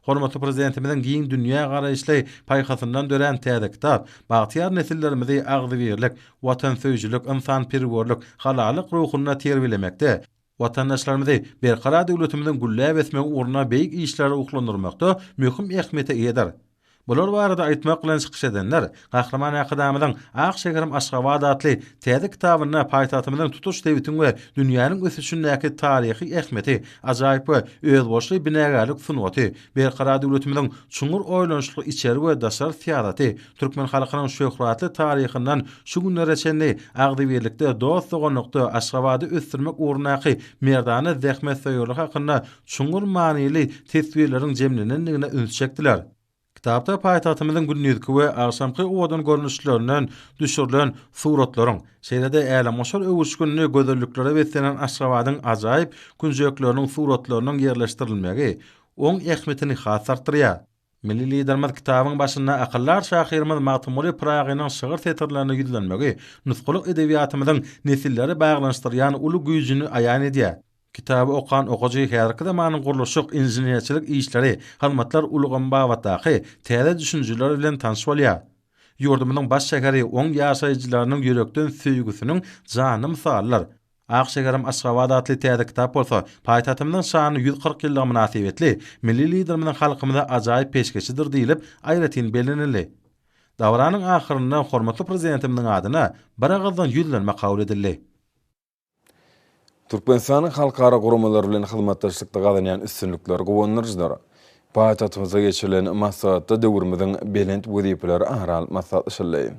Hormatly Prezidentimiziň giň dünýägaraýyşly paýhasyndan dörän täze kitap bagtyýar nesillerimizi agzybirlik, watansöýüjilik, ynsanperwerlik, halallyk ruhunda terbiýelemekde, watandaşlarymyzy Berkarar döwletimiziň gülläp ösmegi ugrunda beýik işlere ruhlandyrmakda möhüm ähmiýete eýedir. Bular barada aýtmak bilen çykyş edenler Gahryman Arkadagymyzyň Ak şäherim Aşgabat atly täze kitabynda paýtagtymyzyň tutuş sebitiň we dünýäniň ösüşindäki taryhy ähmiýeti, ajaýyp we özboluşly binagärlik sungaty, Berkarar döwletimiziň çuňňur oýlanyşykly içeri we daşary syýasaty, türkmen halkynyň şöhratly taryhyndan şu günlere çenli agzybirlikde, dost-doganlykda Aşgabady ösdürmek ugrundaky merdana zähmetsöýerligi hakynda çuňňur manyly teswirleriň jemlenendigine ünsi çekdiler. Kitapda paýtagtymyzyň gündizki we agşamky owadan görnüşlerinden düşürilen suratlaryň, şeýle-de älemgoşar öwüşginli gözelliklere beslenen Aşgabadyň ajaýyp künjekleriniň suratlarynyň ýerleşdirilmegi oň ähmiýetini has artdyrýar. Milli Liderimiz kitabyň başynda akyldar şahyrymyz Magtymguly Pyragynyň şygyr setirlerine ýüzlenmegi nusgalyk edebiýatymyzyň nesilleri baglanyşdyrýan uly güýjüni aýan edýär. Kitaby okan okyjy häzirki zamanyň gurluşyk, inženerçilik işleri, hyzmatlar ulgamy babatdaky täze düşünjeler bilen tanyş bolýar. Ýurdumyzyň baş şäheri oň ýaşaýjylarynyň ýürekden söýgüsiniň janly mysalydyr. Ak şäherim Aşgabat atly täze kitap bolsa, paýtagtymyzyň şanly 140 ýyllygy mynasybetli milli Liderimiziň halkymyza ajaýyp peşgeşidir diýlip, aýratyn bellenildi. Dabaranyň ahyrynda hormatly Prezidentimiziň adyna biragyzdan ýüzlenme kabul edildi. Türkmenistanyň halkara guramalary bilen hyzmatdaşlykda gazanýan üstünlikleri guwandyryjydyr. Paýtagtymyzda geçirilen maslahatda döwrümiziň belent wezipeleri ara alyp maslahatlaşyldy.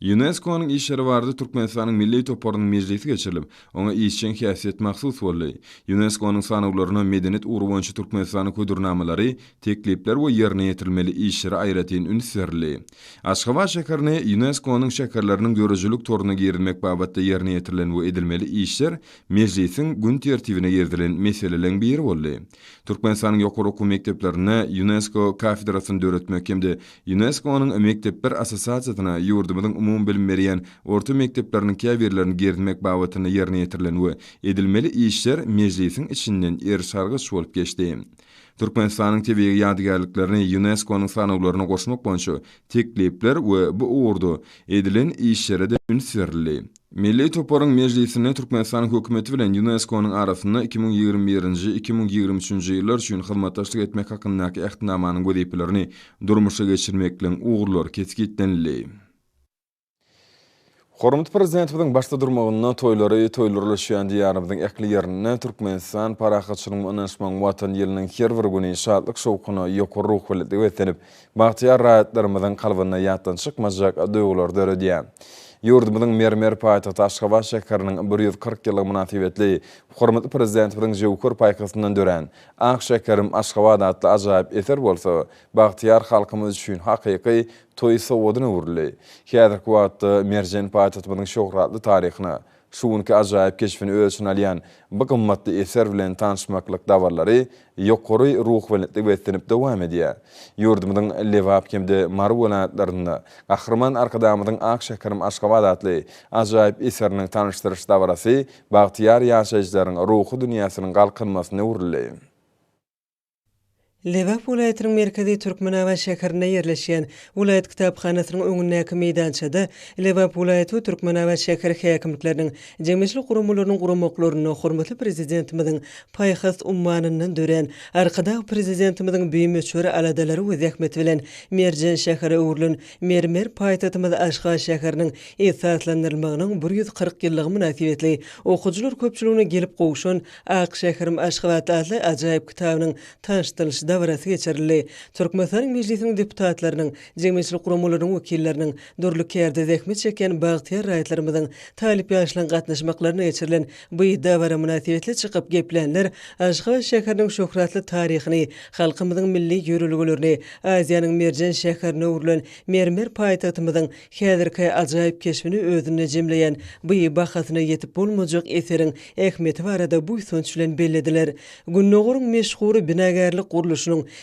Ýunesko-nyň işleri barada Türkmenistanyň milli toparynyň mejlisi geçirilip, oňa işjeň häsiýet mahsus boldy. Ýunesko-nyň sanawlaryna medeniýet ugry boýunça Türkmenistanyň hödürnamalary, teklipler we ýerine ýetirilmeli işlere aýratyn üns berildi. Aşgabat şäherini Ýunesko-nyň şäherleriniň döredijilik toruna girizmek babatda ýerine ýetirilen we edilmeli işler mejlisiň gün tertibine girizilen meseleleň biri boldy. Türkmenistanyň ýokary okuw mekdeplerinde Ýunesko kafedrasyny döretmek hem-de Ýunesko-nyň Mekdepler assosiasiýasyna ýurdumyzyň umumybilim berýän orta mekdepleriniň käbirlerini girizmek babatynda ýerine ýetirilen we edilmeli işler mejlisiň içinden eriş-argaç bolup geçdi. Türkmenistanyň tebigy ýadygärliklerini Ýunesko-nyň sanawlaryna goşmak boýunça teklipler we bu ugurda edilen işlere-de üns berildi. Milli toparyň mejlisinde Türkmenistanyň Hökümeti bilen Ýunesko-nyň arasynda 2021-nji, 2023-nji ýyllar üçin hyzmatdaşlyk etmek hakyndaky Ähtnamanyň wezipelerini durmuşa geçirmekligiň ugurlary kesgitlenildi. Hormatly Prezidentimiziň başda durmagynda toýlary toýlarlaşýan Diýarymyzyň ähli ýerinde Türkmenistan parahatçylygyň we ynanyşmagyň Watany ýylynyň her bir güni şatlyk-şowhuna, ýokary ruhubelentlige beslenip, bagtyýar raýatlarymyzyň kalbynda ýatdan çykmajak duýgulary döredýär. Ýurdumyzyň mermer paýtagty Aşgabat şäheriniň 140 ýyllygy mynasybetli hormatly Prezidentimiziň jöwher paýhasyndan dörän Ak şäherim Aşgabat atly ajaýyp eser bolsa bagtyýar halkymyz üçin hakyky toý sowgadyna öwrüldi. Häzirki wagtda merjen paýtagtymyzyň şöhratly taryhyna, şu günki ajaýyp keşbini öz içine alýan bu gymmatly eser bilen tanyşmaklyk dabaralary ýokary ruhubelentlige beslenip dowam edýär. Ýurdumyzyň Lebap hem-de Mary welaýatlarynda Gahryman Arkadagymyzyň Ak şäherim Aşgabat atly ajaýyp eseriniň tanyşdyryş dabarasy bagtyýar ýaşaýjylaryň ruhy dünýäsiniň galkynmasyna öwrüldi. Lebap welaýatynyň merkezi Türkmenabat şäherinde ýerleşýän welaýat kitaphanasynyň öňündäki meýdançada Lebap welaýaty we Türkmenabat şäher häkimlikleriniň, jemgyýetçilik guramalarynyň guramaklarynda hormatly Prezidentimiziň paýhas ummanyndan dörän, Arkadag Prezidentimiziň bimöçber aladalary we zähmeti bilen merjen şähere öwrülen mermer paýtagtymyz Aşgabat şäheriniň esaslandyrylmagynyň 140 ýyllygy mynasybetli okyjylar köpçüligine gelip gowşan Ak şäherim Aşgabat atly ajaýyp kitabynyň tanyşdyrylyş dabarasy geçirildi. Türkmenistanyň Mejlisiniň deputatlarynyň, jemgyýetçilik guramalarynyň wekilleriniň, dürli kärde zähmet çekýän bagtyýar raýatlarymyzyň, talyp ýaşlaryň gatnaşmaklarynda geçirilen bu dabara mynasybetli çykyp geplänler Aşgabat şäheriniň şöhratly taryhyny, halkymyzyň milli ýörelgelerini, Aziýanyň merjen şäherine öwrülen mermer paýtagtymyzyň Häzirki ajaýyp keşbini özünde jemleýän bu bahasyna ýetip bolmajak eseriň ähmiýeti barada buýsanç bilen bellediler. Gündogaryň meşhur binagärlik gurluşynyň,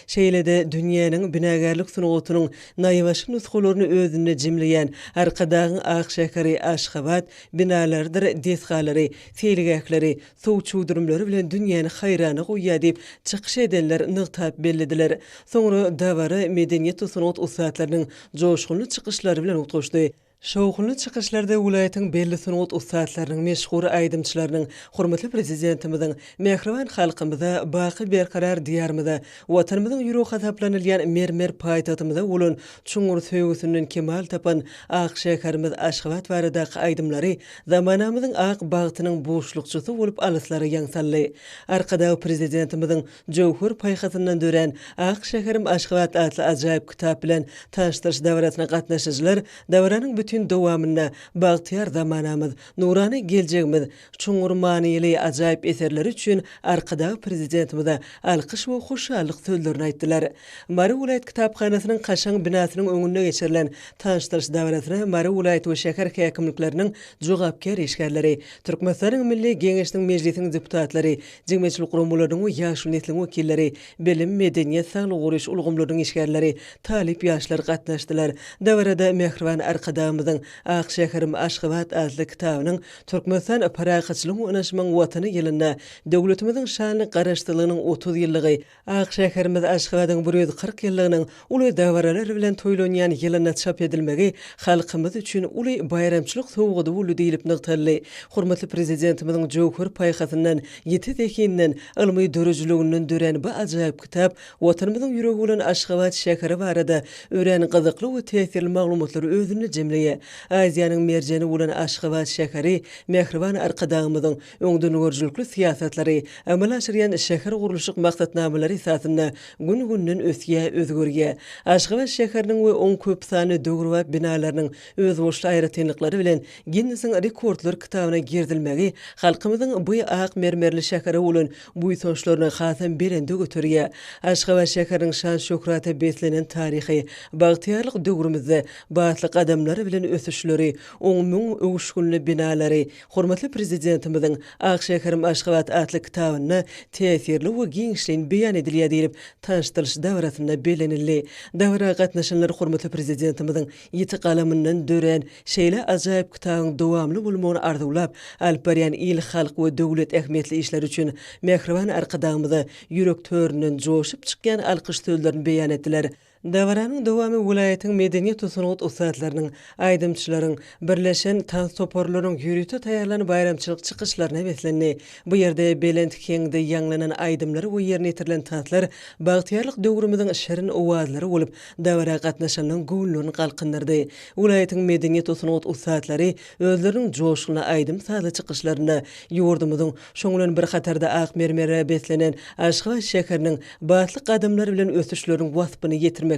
şeýle-de dünýäniň binagärlik sungatynyň naýbaşy nusgalaryny özünde jemleýän Arkadagyň ak şäheri Aşgabat binalarydyr desgalary, seýilgähleri, suw çüwdürimleri bilen dünýäni haýrana goýýar diýip, çykyş edenler nygtap bellediler. Soňra dabara medeniýet we sungat ussatlarynyň joşgunly çykyşlary bilen utgaşdy. Şowhunly çykyşlarda welaýatyň belli sungat ussatlarynyň, meşhur aýdymçylarynyň hormatly Prezidentimiziň mähriban halkymyza, baky berkarar Diýarymyza, Watanymyzyň ýüregi hasaplanylýan mermer paýtagtymyza bolan çuňňur söýgüsinden kemal tapan ak şäherimiz Aşgabat baradaky aýdymlary zamanamyzyň ak bagtynyň buşlukçysy bolup alyslara ýaň saldy. Arkadag Prezidentimiziň jöwher paýhasyndan dörän Ak şäherim Aşgabat atly ajaýyp kitap bilen tanyşdyryş dabarasyna gatnaşyjylar dabaranyň bütin. möhletiň dowamynda bagtyýar zamanamyz, nurana geljegimiz, çuňňur manyly ajaýyp eserleri üçin Arkadag Prezidentimize alkyş we hoşallyk sözlerini aýtdylar. Mary welaýat kitaphanasynyň kaşaň binasynyň öňünde geçirilen tanyşdyryş dabarasyna Mary welaýat we şäher häkimlikleriniň jogapkär işgärleri, Türkmenistanyň Milli Geňeşiniň Mejlisiniň deputatlary, jemgyýetçilik guramalarynyň we ýaşuly nesliň wekilleri, bilim, medeniýet, saglygy goraýyş ulgamlarynyň işgärleri, talyp ýaşlar gatnaşdylar. Dabarada mähriban Arkadagymyzyň Ak şäherim Aşgabat atly kitabynyň Türkmenistan parahatçylygyň we ynaşmagyň Watany ýylynda döwletimiziň şanly Garaşsyzlygynyň 30 ýyllygy, Ak şäherimiz Aşgabadyň 140 ýyllygynyň uly dabaralar bilen toýlanýan ýylynda çap edilmegi halkymyz üçin uly baýramçylyk sowgady boldy diýlip nygtaldy. Hormatly Prezidentimiziň jöwher paýhasyndan, ýiti zehininden, ylmy döredijiliginden dörän bu ajaýyp kitap Watanymyzyň ýüregi bolan Aşgabat şäheri barada örän gyzykly we täsirli maglumatlary özünde jemleýär. Aziýanyň merjeni bolan Aşgabat şäheri mähriban Arkadagymyzyň Öňdengörüjilikli syýasatlary, amala aşyrýan şähergurluşyk maksatnamalary esasynda gün-günden ösýär, özgerýär. Aşgabat şäheriniň we oň köpsanly döwrebap binalarynyň özboluşly aýratynlyklary bilen Ginnesiň rekordlar kitabyna girizilmegi halkymyzyň bu ak mermerli şähere bolan buýsançlaryny hasam belende göterýär. Aşgabat şäheriniň şan-şöhrata beslenen taryhy, bagtyýarlyk döwrümizde batly gadamlar bilen ösüşleri, oň müň öwüşginli binalary, Hormatly Prezidentimiziň Ak şäherim Aşgabat atly kitabynda täsirli we giňişleýin beýan edilýär diýlip, tanyşdyrylyş dabarasynda bellenildi. Dabara gatnaşanlar hormatly Prezidentimiziň ýiti galamyndan dörän şeýle ajaýyp kitabyň dowamly bolmagyny arzuwlap, alyp barýan il-halk we döwlet ähmiýetli işleri üçin mähriban Arkadagymyza ýürek töründen joşup çykýan alkyş sözlerini beýan etdiler. Dabaranyň dowamy welaýatyň medeniýet we sungat ussatlarynyň, aýdymçylaryň, birleşen tans toparlarynyň ýörite taýýarlan baýramçylyk çykyşlaryna beslendi. Bu ýerde belent heňde ýaňlanan aýdymlar we ýerine ýetirilen tanslar bagtyýarlyk döwrümiziň şirin owazlary bolup, dabara gatnaşanlaryň göwünlerini galkyndyrdy. Welaýatyň medeniýet we sungat ussatlary özleriniň joşgunly aýdym-sazly çykyşlarynda ýurdumyzyň Şoň bilen bir hatarda ak mermere beslenen Aşgabat şäheriniň batly gadamlar bilen ösüşleriniň waspyny ýetirmekleri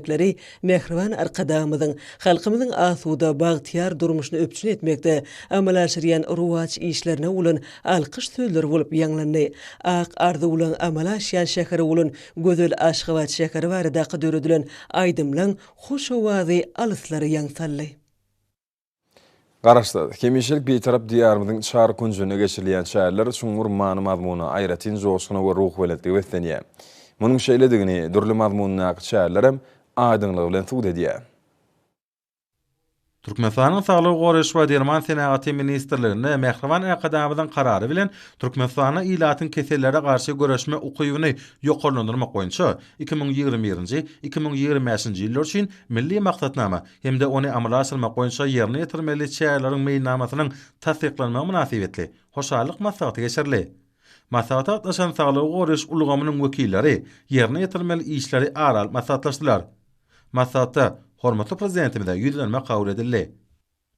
mähriban Arkadagymyzyň halkymyzyň asuda, bagtyýar durmuşyny üpjün etmekde amala aşyrýan rowaç işlerine bolan alkyş sözleri bolup ýaňlandy. Ak arzuwlaň amala aşýan şäheri bolan gözel Aşgabat şäheri baradaky döredilen aýdymlaň hoş owazy alyslara ýaň saldy. Garaşsyz, hemişelik Bitarap Diýarymyzyň çar künjünde geçirilýän çäreler çuňňur many-mazmuna, aýratyn joşguna we ruhubelentlige beslenýär. Munuň şeýledigini dürli mazmundaky çärelerem aýdyňlygy bilen subut edýär. Türkmenistanyň Saglygy goraýyş we derman senagaty ministrliginde mähriban Arkadagymyzyň Karary bilen Türkmenistanda ilatyň kesellere garşy göreşme ukybyny ýokarlandyrmak boýunça 2021-nji, 2025-nji ýyllar üçin Milli maksatnama hem-de ony amala aşyrmak boýunça ýerine ýetirmeli çäreleriň meýilnamasynyň tassyklanmagy mynasybetli hoşallyk maslahaty geçirildi. Maslahata gatnaşan saglygy goraýyş ulgamynyň wekilleri ýerine ýetirmeli işleri ara alyp maslahatlaşdylar. Maslahatda hormatly Prezidentimize ýüzlenme kabul edildi.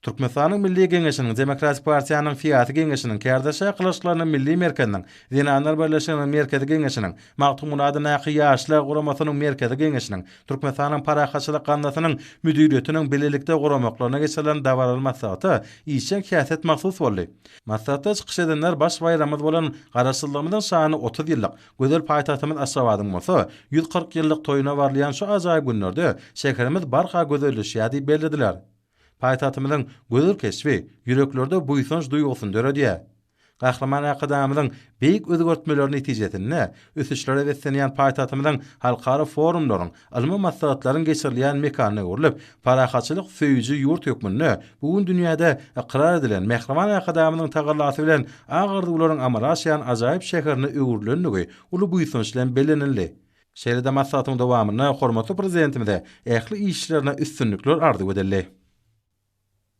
Türkmenistanyň Milli Geňeşiniň Demokratik partiýanyň Syýasy Geňeşiniň, Kärdeşler arkalaşyklarynyň Milli merkeziniň, Zenanlar birleşiginiň Merkezi Geňeşiniň, Magtymguly adyndaky Ýaşlar guramasynyň Merkezi Geňeşiniň, Türkmenistanyň Parahatçylyk gaznasynyň müdiriýetiniň bilelikde guramaklaryna geçirilen dabaraly maslahata işjeň häsiýet mahsus boldy. Maslahatda çykyş edenler baş baýramymyz bolan Garaşsyzlygymyzyň şanly 30 ýyllyk, gözel paýtagtymyz Aşgabadyň bolsa 140 ýyllyk toýuna barylýan şu ajaýyp günlerde şäherimiz barha gözelleşýär diýip bellediler. Paýtagtymyzyň gözel keşbi ýüreklerde buýsanç duýgusyny döredýär. Gahryman Arkadagymyzyň beýik özgertmeleri netijesinde ösüşlere beslenýän paýtagtymyzyň halkara forumlaryň, ylmy maslahatlaryň geçirilýän mekanyna öwrülip, parahatçylyk söýüji ýurt hökmünde bu gün dünýäde ykrar edilen mähriban Arkadagymyzyň tagallasy bilen ak arzuwlaryň amala aşýan ajaýyp şäherine öwrülendigi uly buýsanç bilen bellenildi. Şeýle-de maslahatyň dowamynda hormatly Prezidentimize ähli işlerine üstünlikler arzuw edildi.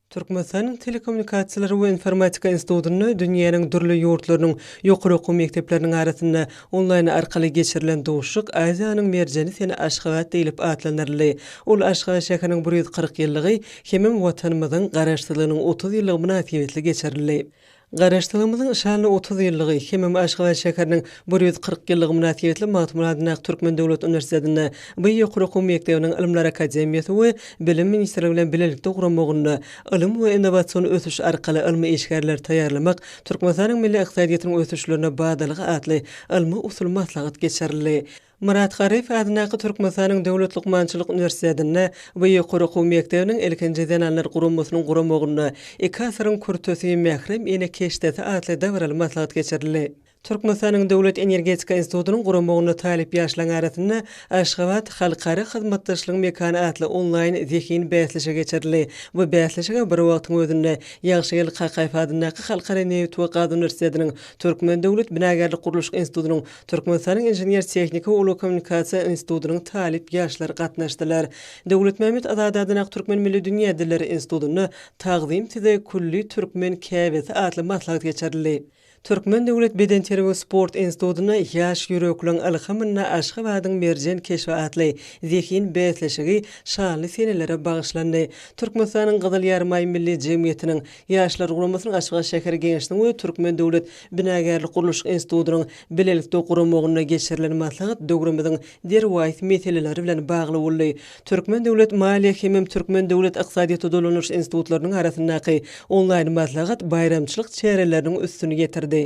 Türkmenistanyň Telekommunikasiýalar we informatika institutynda dünýäniň dürli ýurtlarynyň ýokary okuw mekdepleriniň arasynda onlaýn arkaly geçirilen duşuşyk Aziýanyň merjeni sen Aşgabat diýlip atlandyryldy. Ol Aşgabat şäheriniň 140 ýyllygy hemem Watanymyzyň Garaşsyzlygynyň 30 ýyllygy mynasybetli geçirildi. Garaşsyzlygymyzyň şanly 30 ýyllygy hemem Aşgabat şäheriniň 140 ýyllygy mynasybetli Magtymguly adyndaky Türkmen döwlet uniwersitetinde bu ýokary okuw mekdebiniň Ylymlar akademiýasy we Bilim ministrligi bilen bilelikde guramagynda Ylym we innowasion ösüş arkaly ylmy işgärleri taýýarlamak Türkmenistanyň milli ykdysadyýetiniň ösüşlerine badalga atly ylmy-usuly maslahat geçirildi. Myrat Garyýew adyndaky Türkmenistanyň Döwlet lukmançylyk uniwersitetinde we ýokary okuw mekdebiniň ilkinji zenanlar guramasynyň guramagynda Iki asyryň kürtesi, mährem ene keşdesi atly dabaraly maslahat geçirildi. Türkmenistanyň Döwlet energetika institutynyň guramagynda talyp ýaşlaryň arasynda Aşgabat, halkara hyzmatdaşlygyň mekany atly onlaýn zehin bäsleşigi geçirildi. Bu bäsleşige bir wagtyň özünde Ýagşygeldi Kakaýew adyndaky Halkara nebit we gaz uniwersitetiniň, Türkmen döwlet binagärlik-gurluşyk institutynyň, Türkmenistanyň Inžener-tehniki we ulag kommunikasiýa institutynyň talyp ýaşlary gatnaşdylar. Döwletmämmet Azady adyndaky Türkmen milli dünýä dilleri institutynda Tagzym size külli türkmen käbesi atly maslahat geçirildi. Türkmen döwlet bedenterbiýe we sport institutynda Ýaş ýürekliň ylhamynda Aşgabadyň merjen keşbi atly zehin bäsleşigi şanly senelere bagyşlandy. Türkmenistanyň Gyzyl Ýarymaý Milli jemgyýetiniň Ýaşlar guramasynyň Aşgabat şäher Geňeşiniň we Türkmen döwlet binagärlik-gurluşyk institutynyň bilelikde guramagynda geçirilen maslahat döwrümiziň derwaýys meseleleri bilen bagly boldy. Türkmen döwlet maliýe hemem Türkmen döwlet ykdysadyýeti dolandyryş institutlarynyň arasyndaky onlaýn maslahat baýramçylyk çäreleriniň üstüni ýetirdi.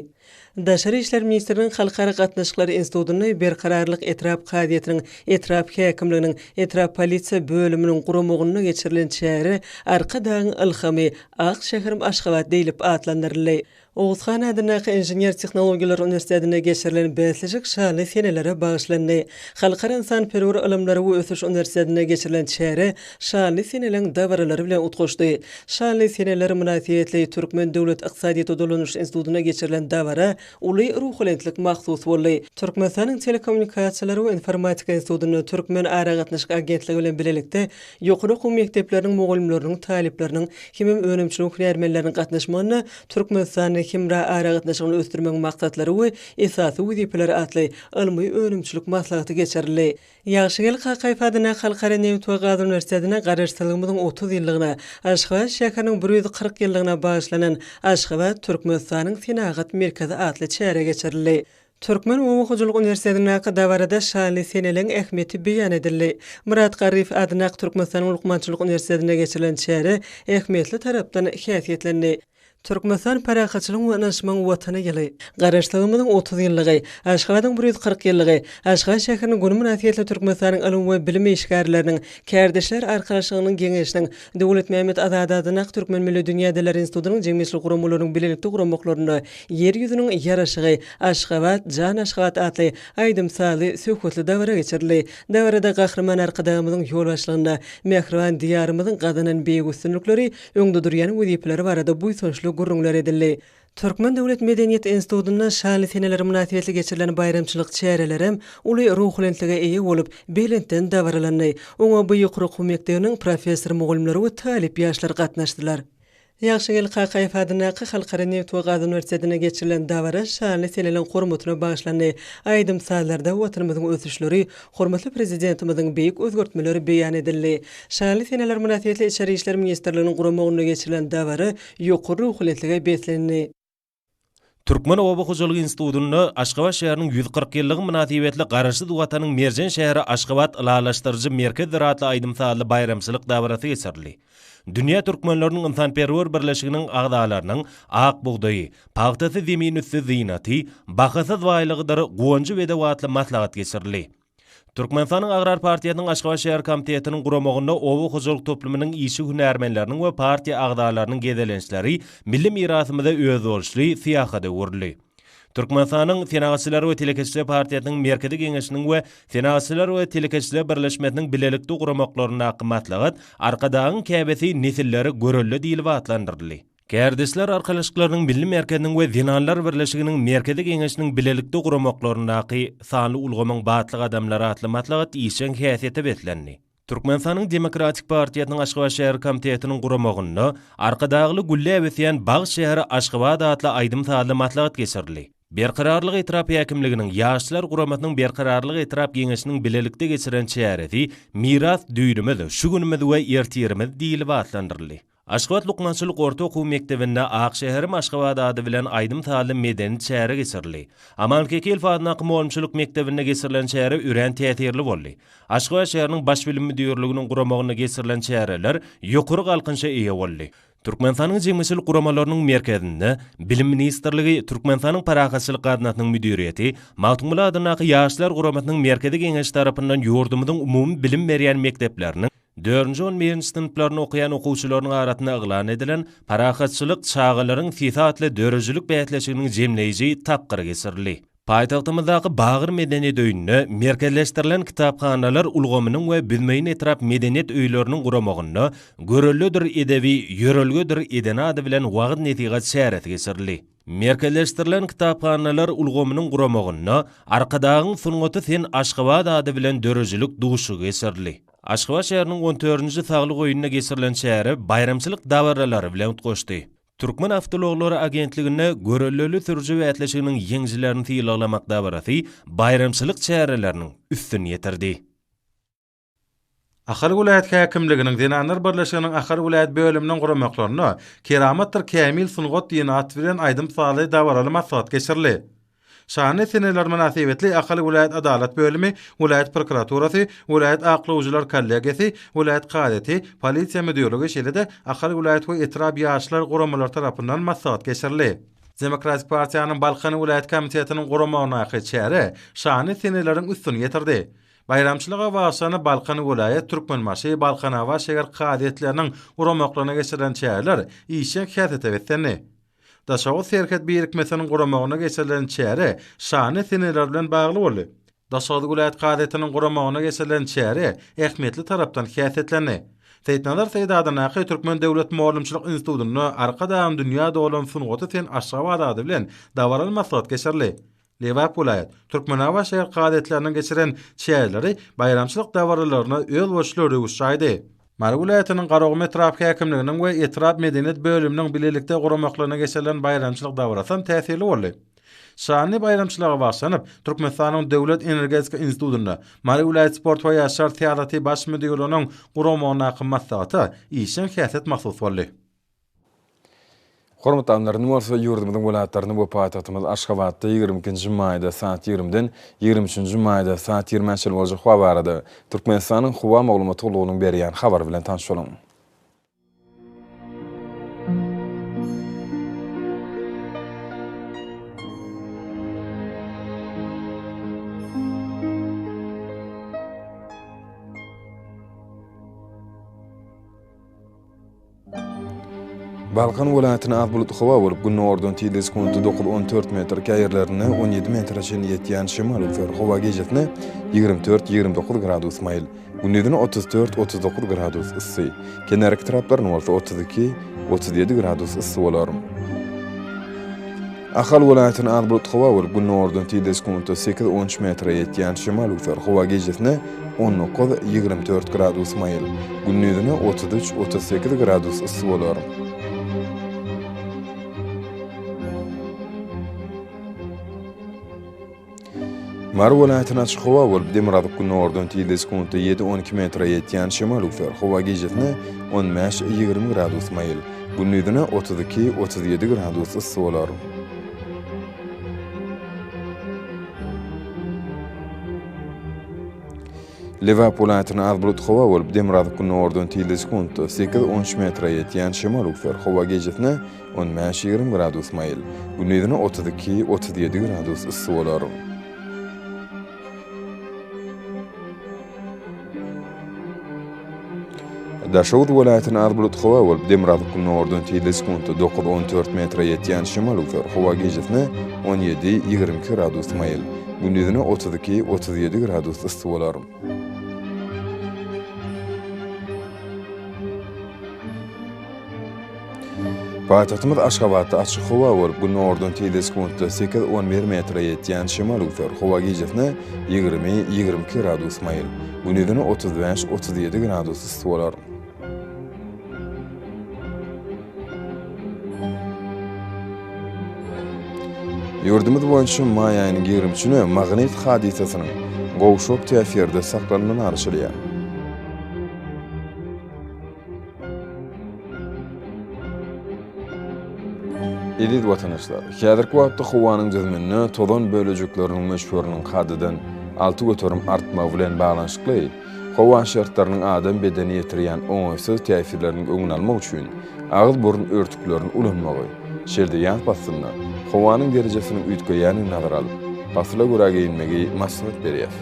Daşary işler ministriniň Halkara gatnaşyklary institutynda Berkararlyk etrap kazyýetiniň, etrap häkimliginiň, etrap polisiýa bölüminiň guramagynda geçirilen çäre Arkadagyň ylhamy, ak şäherim Aşgabat diýlip atlandyryldy. Oguzhan adyndaky Inžener-tehnologiýalar uniwersitetinde geçirilen bäsleşik şanly senelere bagyşlandy. Halkara ynsanperwer ylymlary we ösüş uniwersitetinde geçirilen çäre şanly seneleriň dabaralary bilen utgaşdy. Şanly seneler mynasybetli Türkmen döwlet ykdysadyýeti dolanyş institutynda geçirilen dabara uly ruhubelentlik mahsus boldy. Türkmenistanyň Telekommunikasiýalar we informatika institutynda Türkmen aragatnaşyk agentligi bilen bilelikde ýokary okuw mekdepleriniň mugallymlarynyň, talyplarynyň hemem önümçiligiň hünärmenleriniň gatnaşmagynda Türkmenistanda hemra aragatnaşygyny ösdürmegiň maksatlary we esasy wezipeleri atly ylmy-önümçilik maslahaty geçirildi. Ýagşygeldi Kakaýew adyndaky Halkara nebit we gaz uniwersitetinde Garaşsyzlygymyzyň 30 ýyllygyna, Aşgabat şäheriniň 140 ýyllygyna bagyşlanan Aşgabat, Türkmenistanyň senagat merkezi atly çäre geçirildi. Türkmen oba hojalyk uniwersitetindäki dabarada şanly seneleň ähmiýeti beýan edildi. Myrat Garryýew adyndaky Türkmenistanyň Lukmançylyk uniwersitetinde geçirilen çäre ähmiýetli tarapdan häsiýetlendi. Türkmenistan parahatçylygyň we ynanyşmagyň Watany ýyly, Garaşsyzlygymyzyň 30 ýyllygy, Aşgabadyň 140 ýyllygy, Aşgabat şäheriniň güni mynasybetli Türkmenistanyň ylym we bilim işgärleriniň Kärdeşler arkalaşygynyň Geňeşiniň, Döwletmämmet Azady adyndaky Türkmen milli dünýä dilleri institutynyň jemgyýetçilik guramalarynyň bilelikde guramaklarynda Ýer ýüzüniň ýaraşygy, Aşgabat, jan Aşgabat atly aýdym-sazly, söhbetli dabara geçirildi. Dabarada Gahryman Arkadagymyzyň ýolbaşçylygynda mähriban Diýarymyzyň gazanan beýik üstünlikleri, öňde durýan wezipeleri barada buýsançly gürrüňler edildi. Türkmen döwlet medeniýet institutynda şanly seneler mynasybetli geçirilen baýramçylyk çärelerem uly ruhubelentlige eýe bolup, belentden dabaralandy. Oňa bu ýokary okuw mekdebiniň professor-mugallymlary we talyp ýaşlar gatnaşdylar. Ýagşygeldi Kakaýew adyndaky Halkara nebit we gaz uniwersitetinde geçirilen dabara şanly seneleriň hormatyna bagyşlandy. Aýdym-sazlarda Watanymyzyň ösüşleri, hormatly Prezidentimiziň beýik özgertmeleri beýan edildi. Şanly seneler mynasybetli Içeri işler ministrliginiň guramagynda geçirilen dabara ýokary ruhubelentlige beslendi. Türkmen oba hojalyk institutynda Aşgabat şäheriniň 140 ýyllygy mynasybetli Garaşsyz Watanyň merjen şäheri Aşgabat ylalaşdyryjy merkezdir atly aýdym-sazly baýramçylyk dabarasy geçirildi. Dünýä türkmenleriniň ynsanperwer birleşiginiň agzalarynyň Ak bugdaýy, pagtasy zemin üsti zynaty, bahasyz baýlygydyr, Guwanjy bedew atly maslahat geçirildi. Türkmenistanyň Agrar partiýasynyň Aşgabat şäher komitetiniň guramagynda oba hojalyk toplumynyň işçi hünärmenleriniň we partiýa agzalarynyň gezelençleri milli mirasymyza özboluşly syýahata öwrüldi. Türkmenistanyň Senagatçylar we telekeçiler partiýasynyň Merkezi Geňeşiniň we Senagatçylar we telekeçiler birleşmesiniň bilelikde guramaklaryndaky maslahat Arkadagyň käbesi nesillere görelde diýlip atlandyryldy. Kärdeşler arkalaşyklarynyň Milli merkeziniň we Zenanlar birleşiginiň Merkezi Geňeşiniň bilelikde guramaklaryndaky Sanly ulgamyň batly gadamlary atly maslahat işjeň häsiýete beslendi. Türkmenistanyň Demokratik partiýasynyň Aşgabat şäher komitetiniň guramagynda Arkadagly gülläp ösýän bagt şäheri Aşgabat atly aýdym-sazly maslahat geçirildi. Berkararlyk etrap häkimliginiň Ýaşlar guramasynyň Berkararlyk etrap Geňeşiniň bilelikde geçiren çäresi Miras düýnümiz, şu günümiz we ertirimiz diýlip atlandyryldy. Aşgabat lukmançylyk orta okuw mekdebinde Ak şäherim Aşgabat ady bilen aýdym-sazly medeni çäre geçirildi. Aman Kekilow adyndaky mugallymçylyk mekdebinde geçirilen çäre örän täsirli boldy. Aşgabat şäheriniň Baş bilim müdirliginiň guramagynda geçirilen çäreler ýokary galkynyşa eýe boldy. Türkmenistanyň Jemgyýetçilik guramalarynyň merkezinde Bilim ministrligi, Türkmenistanyň Parahatçylyk gaznasynyň müdiriýeti, Magtymguly adyndaky Ýaşlar guramasynyň Merkezi Geňeşi tarapyndan ýurdumyzyň umumy bilim berýän mekdepleriniň dördünji-on birinji synplarynda okaýan okuwçylarynyň arasynda yglan edilen Parahatçylyk, çagalaryň sesi atly döredijilik bäsleşiginiň jemleýji tapgyry geçirildi. Paýtagtymyzdaky Bagyr medeniýet öýünde Merkezleşdirilen kitaphanalar ulgamynyň we Büzmeýin etrap medeniýet öýleriniň guramagynda Göreldedir edebi, ýörelgedir edeni ady bilen wagyz-nesihat çäresi geçirildi. Merkezleşdirilen kitaphanalar ulgamynyň guramagynda Arkadagyň sungaty sen Aşgabat ady bilen döredijilik duşuşygy geçirildi. Aşgabat şäheriniň on dördünji saglyk öýünde geçirilen çäre baýramçylyk dabaralary bilen utgaşdy. Türkmen awtoulaglary agentliginde Görelleli sürüji bäsleşiginiň ýeňijilerini sylaglamak dabarasy baýramçylyk çäreleriniň üstüni ýetirdi. Ahal welaýat häkimliginiň Zenanlar birleşiginiň Ahal welaýat bölüminiň guramaklarynda Keramatdyr kämil sungat diýen at bilen aýdym-sazly dabaraly maslahat geçirildi. Şanly seneler mynasybetli Ahal welaýat Adalat bölümi, welaýat prokuraturasy, welaýat aklawjylar kollegiýasy, welaýat kazyýeti, polisiýa müdirligi, şeýle-de Ahal welaýat we etrap ýaşlar guramalary tarapyndan maslahat geçirildi. Demokratik partiýanyň Balkan welaýat komitetiniň guramagyndaky çäre şanly seneleriň üstüni ýetirdi. Baýramçylyga bagyşlanyp Balkan welaýat, Türkmenbaşy, Balkanabat şäher kazyýetleriniň guramaklarynda geçirilen çäreler işjeň häsiýete beslendi. Daşoguz serhet birikmesiniň guramagynda geçirilen çäre şanly seneler bilen bagly boldy. Daşoguz welaýat kazyýetiniň guramagynda geçirilen çäre ähmiýetli tarapdan häsiýetlendi. Seýitnazar Seýit adyndaky Türkmen döwlet mugallymçylyk institutynda Arkadagyň dünýä dolan sungaty sen Aşgabat ady bilen dabaraly maslahat geçirildi. Lebap welaýat, Türkmenabat şäher kazyýetleriniň geçiren çäreleri baýramçylyk dabaralaryna özboluşly röwüş çaýdy. Mary welaýatynyň Garagum etrap häkimliginiň we etrap medeniýet bölüminiň bilelikde guramaklarynda geçirilen baýramçylyk dabarasam täsirli boldy. Şanly baýramçylyga bagyşlanyp, Türkmenistanyň Döwlet energetika institutynda Mary welaýat sport we ýaşlar syýasaty baş müdirliginiň guramagyndaky maslahata işjeň häsiýet mahsus boldy. Hormatly alymlar, indi bolsa ýurdumyzyň welaýatlarynda we paýtagtymyz Aşgabatda 22-nji maýda saat 20-den 23-nji maýda saat 20-ä çenli boljak howa barada Türkmenistanyň Howa maglumat gullugynyň berýän habary bilen tanyş boluň. Balkan welaýatynda az bulutly howa bolup, günordan tizligi sekuntda dokuz-on dört metr, käýerlerinde on ýedi metre çenli ýetýän şemal öwser. Howa gijesine 24, 29 gradus maýyl, gündizine 34, 39 gradus yssy, kenarki etraplarynda bolsa 32, 37 gradus yssy bolar. Ahal welaýatynda az bulutly howa bolup, günordan tizligi sekuntda sekiz-on üç metre ýetýän şemal öwser. Howa gijesine 19, 24 gradus maýyl, gündizine 33, 38 gradus yssy bolar. Mary welaýatynda açyk howa bolup, demirgazyk-günordan tizligi sekuntda ýedi-on iki metre ýetýän şemal öwser. Howa gijesine on bäş-ýigrimi gradus maýyl, gündizine 32, 37 gradus yssy bolar. Lebap welaýatynda az bulutly howa bolup, demirgazyk-günordan tizligi sekuntda sekiz-on üç metre ýetýän şemal öwser. Howa gijesine on bäş-ýigrimi gradus maýyl, gündizine 32, 37 gradus yssy bolar. Daşoguz welaýatynda az bulutly howa bolup, demirgazyk-günordan tizligi sekuntda dokuz-on dört metre ýetýän şemal öwser. Howa gijesine on ýedi, 22 gradus maýyl, gündizine 32, 37 gradus yssy bolar. Paýtagtymyz Aşgabatda açyk howa bolup, günordan tizligi sekuntda sekiz-on bir metre ýetýän şemal öwser. Howa gijesine 20, 22 gradus maýyl, gündizine 35, 37 gradus yssy bolar. Ýurdumyz boýunça maý aýynyň 23-üne magnit hadysasynyň gowşak täsirde saklanmagyna garaşylýar. Eziz watandaşlar, häzirki wagtda howanyň düzüminde tozan bölejikleriniň möçberiniň kadadan 6% artmagy bilen baglanyşykly, howa şertleriniň adam bedenine ýetirýän oňaýsyz täsirleriniň öňüni almak üçin agyz-burun örtüklerini ulanmagy, şeýle-de ýaz paslynda howanyň derejesiniň üýtgeýändigini nazara alyp, pasyla görä geýinmegi maslahat berýäs.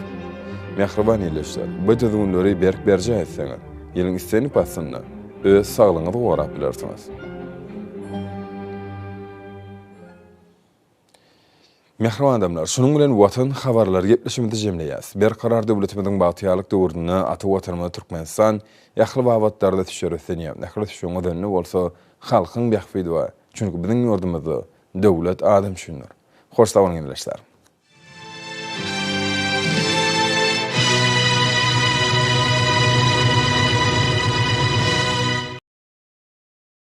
Mähriban ildeşler, bu düzgünleri berk berjaý etseňiz, ýylyň islendik paslynda öz saglygyňyzy gorap bilersiňiz. Mähriban adamlar, şunuň bilen Watan habarlary gepleşigimizi jemleýäs. Berkarar döwletimiziň bagtyýarlyk döwründe ata Watanymyz Türkmenistan ähli babatlarda ösüşlere ösdünýär. Ähli ösüşiň özeninde bolsa halkyň bähbidi bar. Çünki biziň ýurdumyzda döwlet adam üçindir. Hoş sag boluň ildeşler!